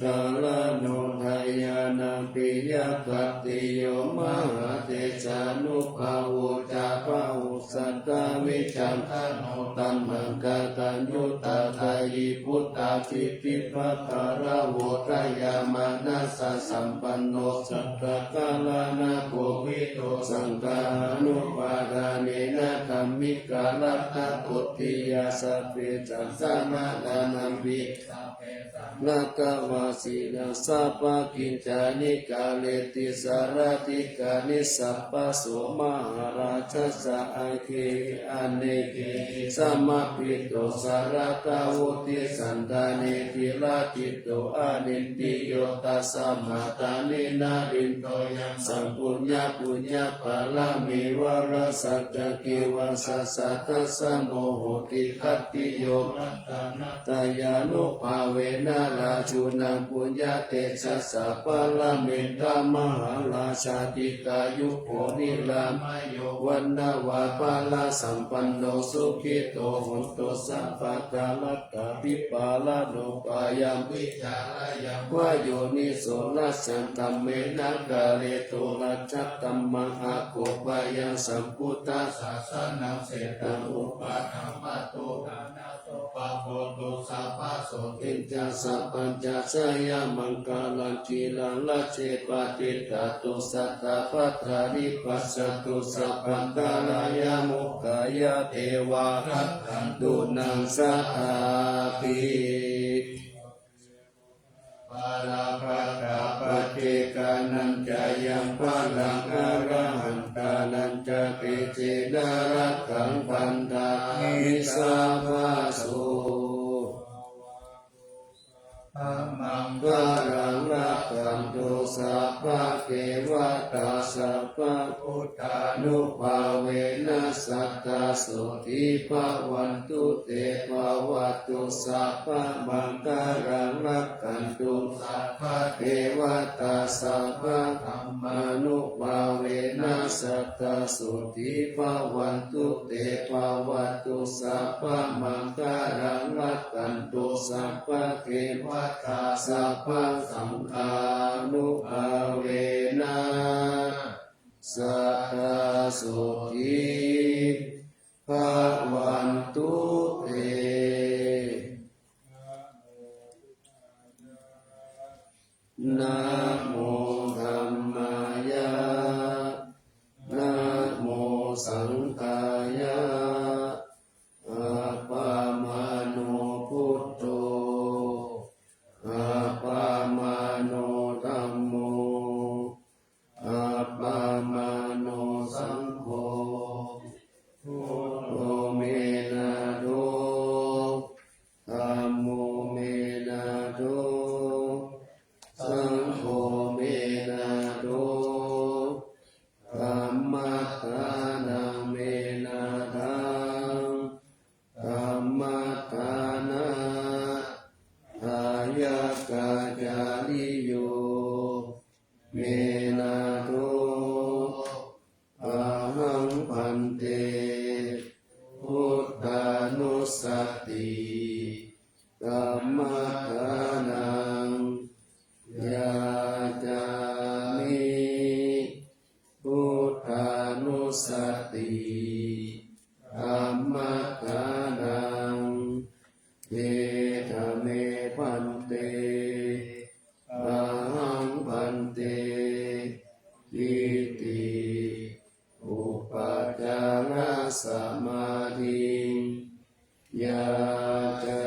Garaṇo dayānaṃ piyapātiyo, mahātejānubhāvo ca bāhussatā vicakkhaṇo, taṇhaṅkarānutaṭṭhāyī buddhasiddhipākāravo, dayāmanāsasampanno santakārānakobhito, saṅghānubhādānena dhammikaraṇagodhiyā, sabbesaṃ samaṇānaṃ vinayaṃ sabbasāvakānaṃ hitaṃ kareti sarādhikāni sabbaso mahārājassa aggehi anekehi samāhito sārāgaho disannā netiraṭṭhito anindriyo tasmā dāne na lindo yaṃ saṅgho yaṃ puññaphalaṃ ivaṃ rajjaṃ cākivaṃsassa tasmo hoti khattiyo ratanattayānubhāvena rājūnaṃ puññatejasā paramita mahārājā dīghāyuko nirāmayo vaṇṇaṃ vā balaṃ sampanno sukhito hontu sabbadā laddhābhipālanubhāyaṃ vicariyamāno yoniso rajjang dhammena karetu rajjang dhammaṃ agubbhāyaṃ sambuddhasāsanaṃ setaṃ upaṭṭhapātu ānandopagodho sabbasotthi ca sabbañca jayamaṅgalaṃ dhīraṃ raje patiṭṭhātu satta patthanipassato sabbantarāyamokkhaṃ ya devā rakkhantu naṃ sadāpi. Balappattā paccekānañca yaṃ balaṃ arahantānañca tejena rakkhaṃ bandhāmi sabbaso. Maṅgalaṃ rakkhantu sabbadevatā sabbabuddhānubhāvena sadā sotthī bhavantu te. Bhavatu sabbamaṅgalaṃ rakkhantu sabbadevatā sabbadhammānubhāvena sadā sotthī bhavantu te. Bhavatu sabbamaṅgalaṃ rakkhantu sabbadevatā sabbasaṅghānubhāvena sadā sotthī bhavantu te. Namo dhammāya, namo saṅghāya. Appamāṇo buddho, appamāṇo dhammo, appamāṇo saṅgho. Buddho me nātho, dhammo me nātho, saṅgho me nātho. Dhammaddhānaṃ me nāthaṃ, dhammaddhāna dāyakācariyo, ti upachārasamathi yācāmi.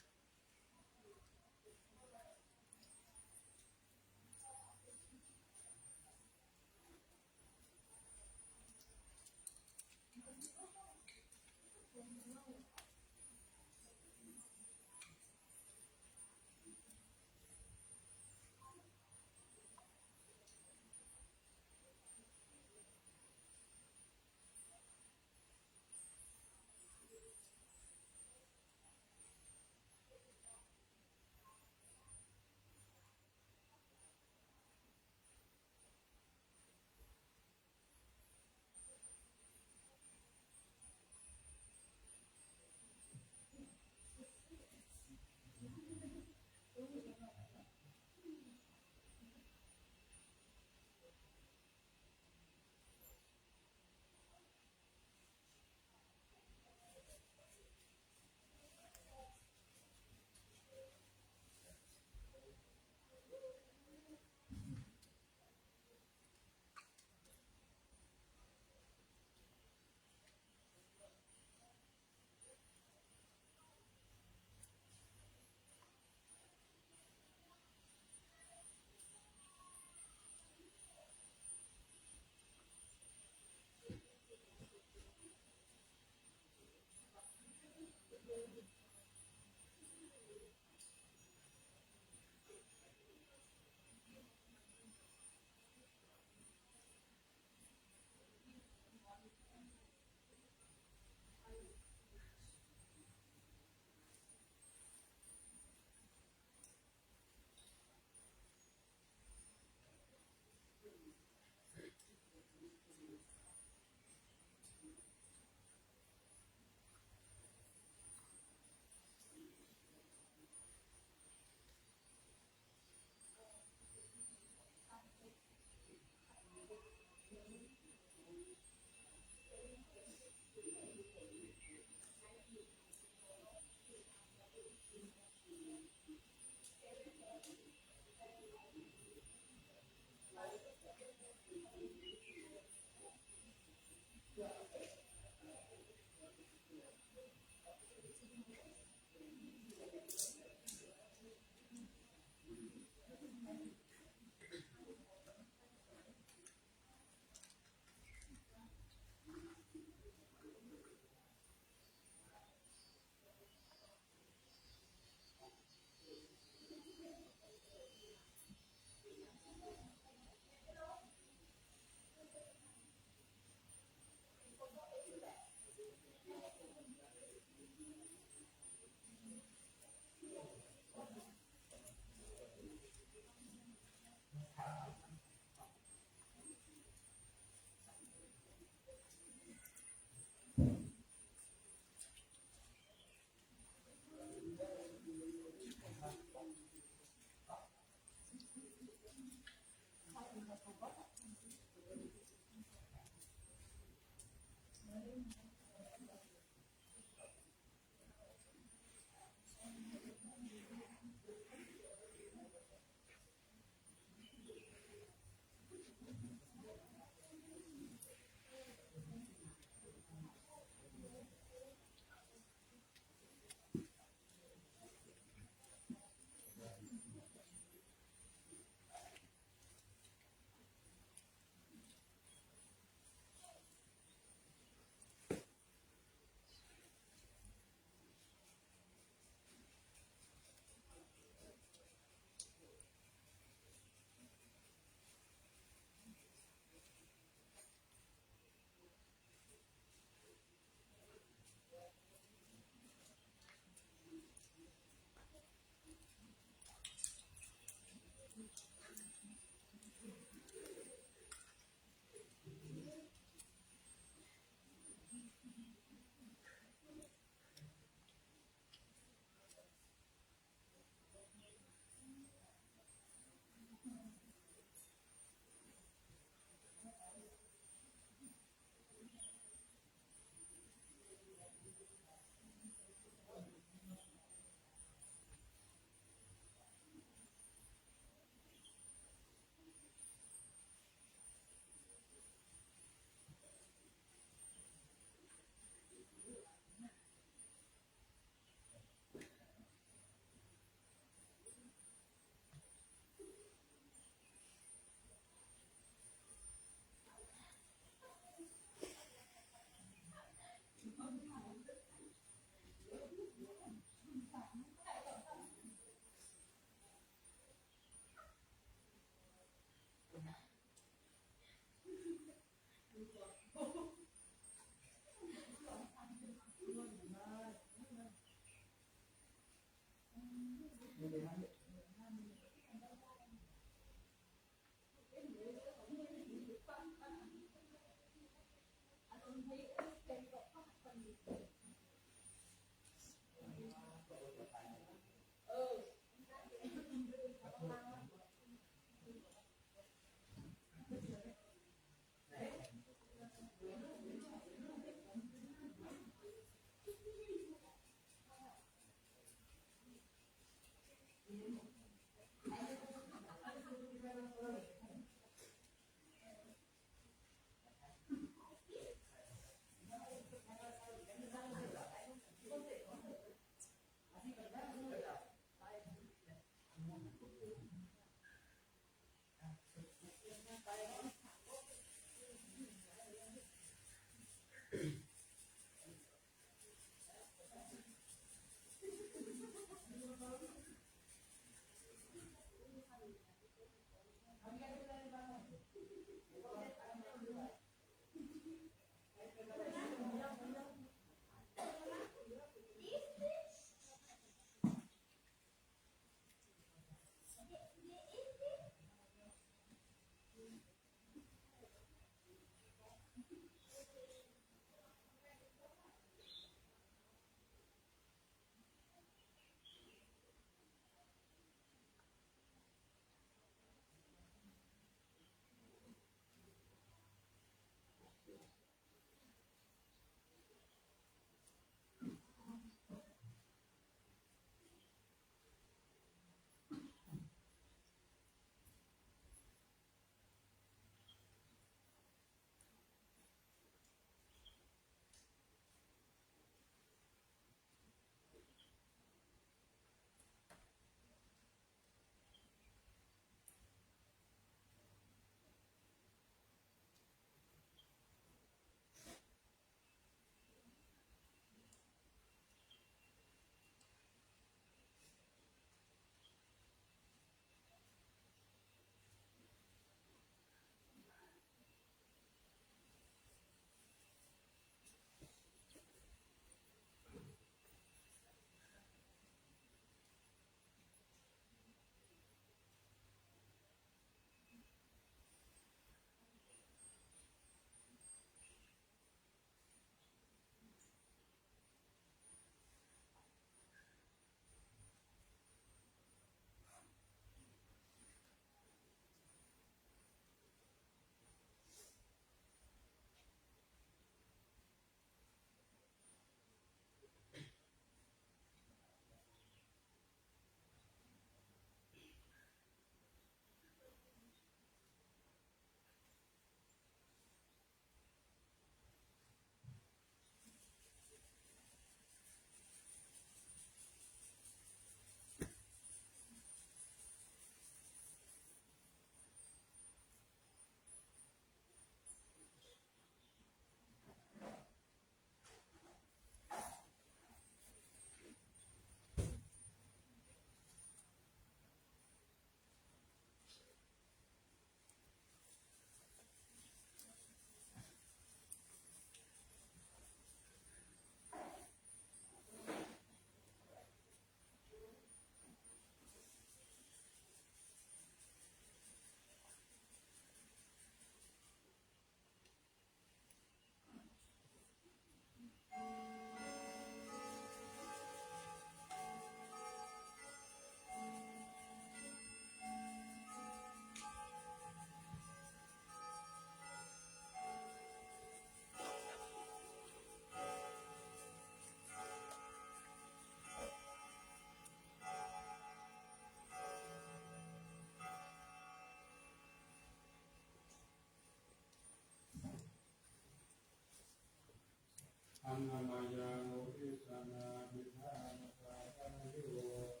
Namayaṃ uddissanābhidhānakārayo.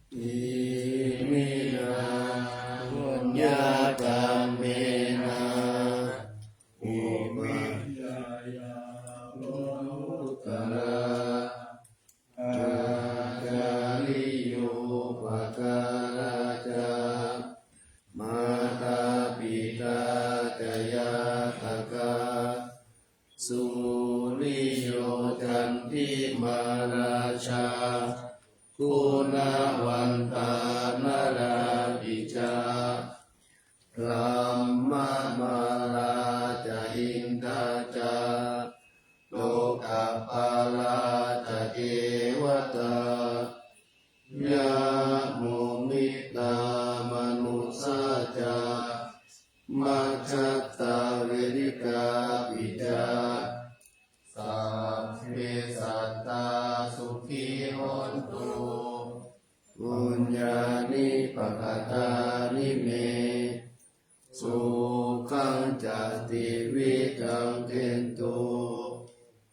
Iminā puññakammena upajjhāyā lokuttara ācariyūpakārā ca mātā pitā ca ñātakā suriyo candimā rājā guṇavantā narāpi ca brahmamārā ca indā ca lokapālā ca devatā yamo mittā manussā ca majjhattā verikāpi ca sabbe sattā sukhī hontu puññāni pakatāni me sukhañca tividhaṃ dentu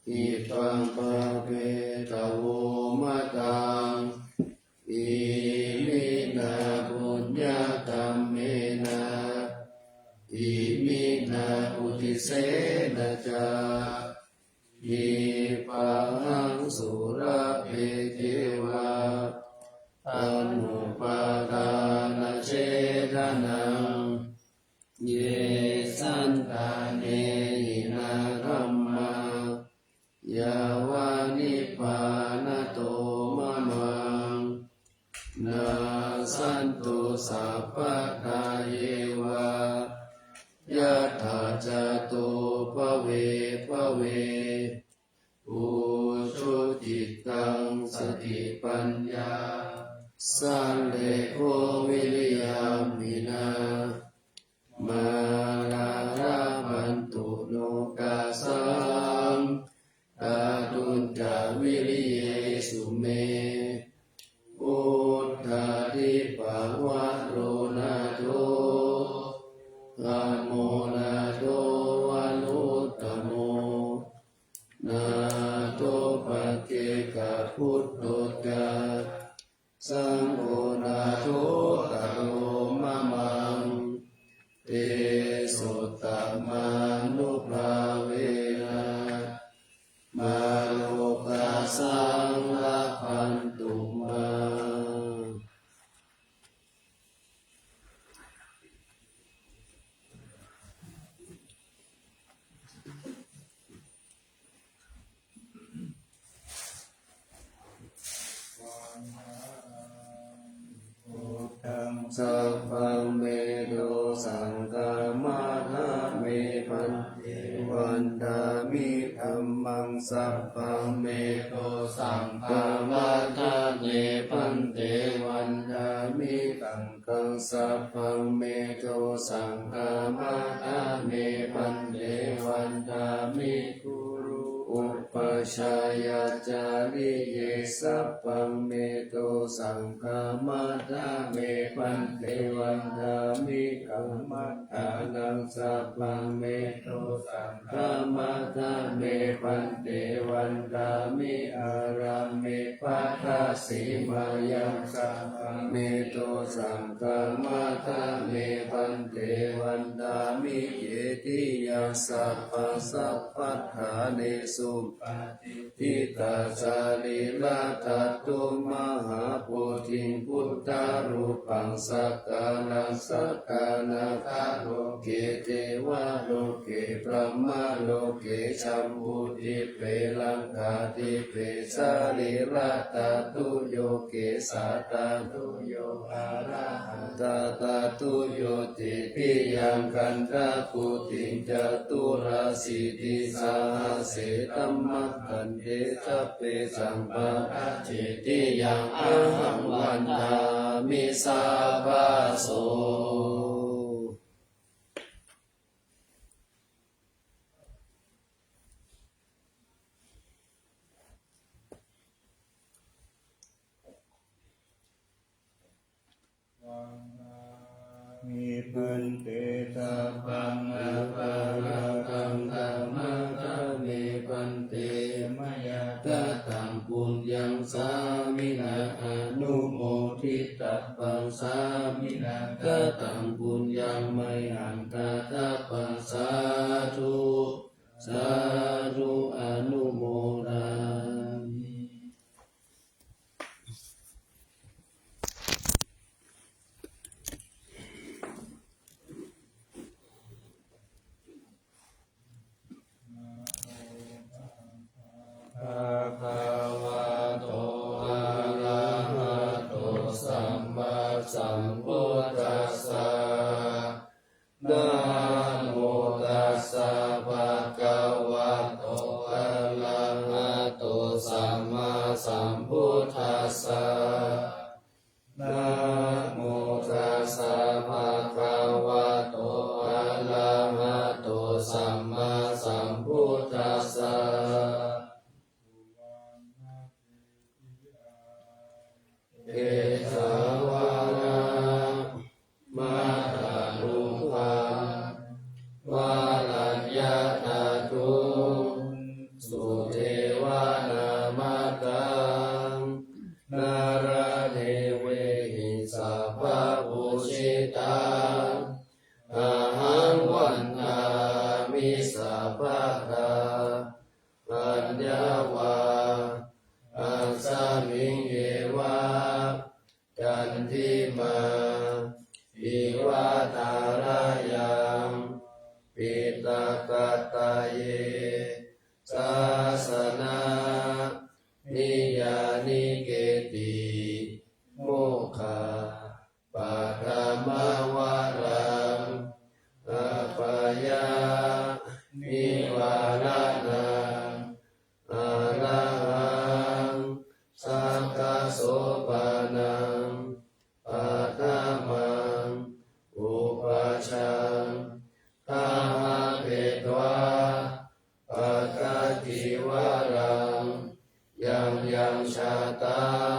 khippaṃ pāpetha vo mataṃ. Iminā puññakammena iminā uddisena ca khippāhaṃ sulabhe ceva taṇhupādānachedanaṃ. Ye santāne hinā dhammā yāva nibbānato mamaṃ nassantu sabbadā yeva yattha jāto bhave bhave. Ujucittaṃ satipaññā sallekho viriyamhinā mārā labhantu nokāsaṃ kātuñca viriyesu me. Vuttādhipavaro nātho dhammo nātho varuttamo nātho paccekabuddho ca saṅgho nāthottaro mamaṃ. Tesottamānubhāvena mārokāsaṃ labhantu mā. Buddhaṃ sabbaṃ me dosaṃ khamatha me bhante. Vandāmi dhammaṃ sabbaṃ me dosaṃ khamatha me bhante. Vandāmi saṅ ghaṃ sabbaṃ me dosaṃ khamatha me bhante. Vandāmi guru upajjhāyācariye sabbaṃ me dosaṃ khamatha me bhante. Vandāmi kammaṭṭhānaṃ sabbaṃ me dosaṃ khamatha me bhante. Vandāmi ārāme baddhasīmāyaṃ sabbaṃ me dosaṃ khamatha me bhante. Vandāmi cetiyaṃ sabbaṃ sabbaṭṭhānesu patiṭṭhitā sarīradhātu mahābodhiṃ buddharūpaṃ sakalaṃ sadā nāgaloke devaloke brahmaloke jambudīpe laṅkādīpe sarīradhātuyo kesādhātuyo arahatadhātuyo titiyaṃ gandhakuṭiṃ caturāsītisahassadhammakkhandhe sabbesaṃ paṭicchediyaṃ ahaṃ vandāmi sabbaso. Vandāmi bhante sabbaṃ aparādhaṃ Bhante, mayā kataṃ puññaṃ sāminā anumoditabbaṃ, sāminā kataṃ puññaṃ mayhaṃ dātabbaṃ. Sādhu, sādhu, anumodāmi. Bhagavato arahato sammāsambuddhassa. Namo tassa bhagavato arahato sammāsambuddhassa. Namo tassa bhagavato arahato sammāsambuddhassa. Kesavā maharūpaṃ varaññātaduṃ sudevanamāraṃ nāḷādepehi sabbapūjitaṃ ahaṃ vandāmi sabbadā. Paññā vā asmiṃ yeva candimā iva thārāyaṃ piṭakattaye sāsanamiyānike'ti mokkhapaṭhamavaraṃ appayānivāraṇaṃ arahaṃ sakkasopaṇaṃ paṭhamaṃ upajjhaṃ gahapetvā pattacīvaraṃ yaṃ yaṃ jātaṃ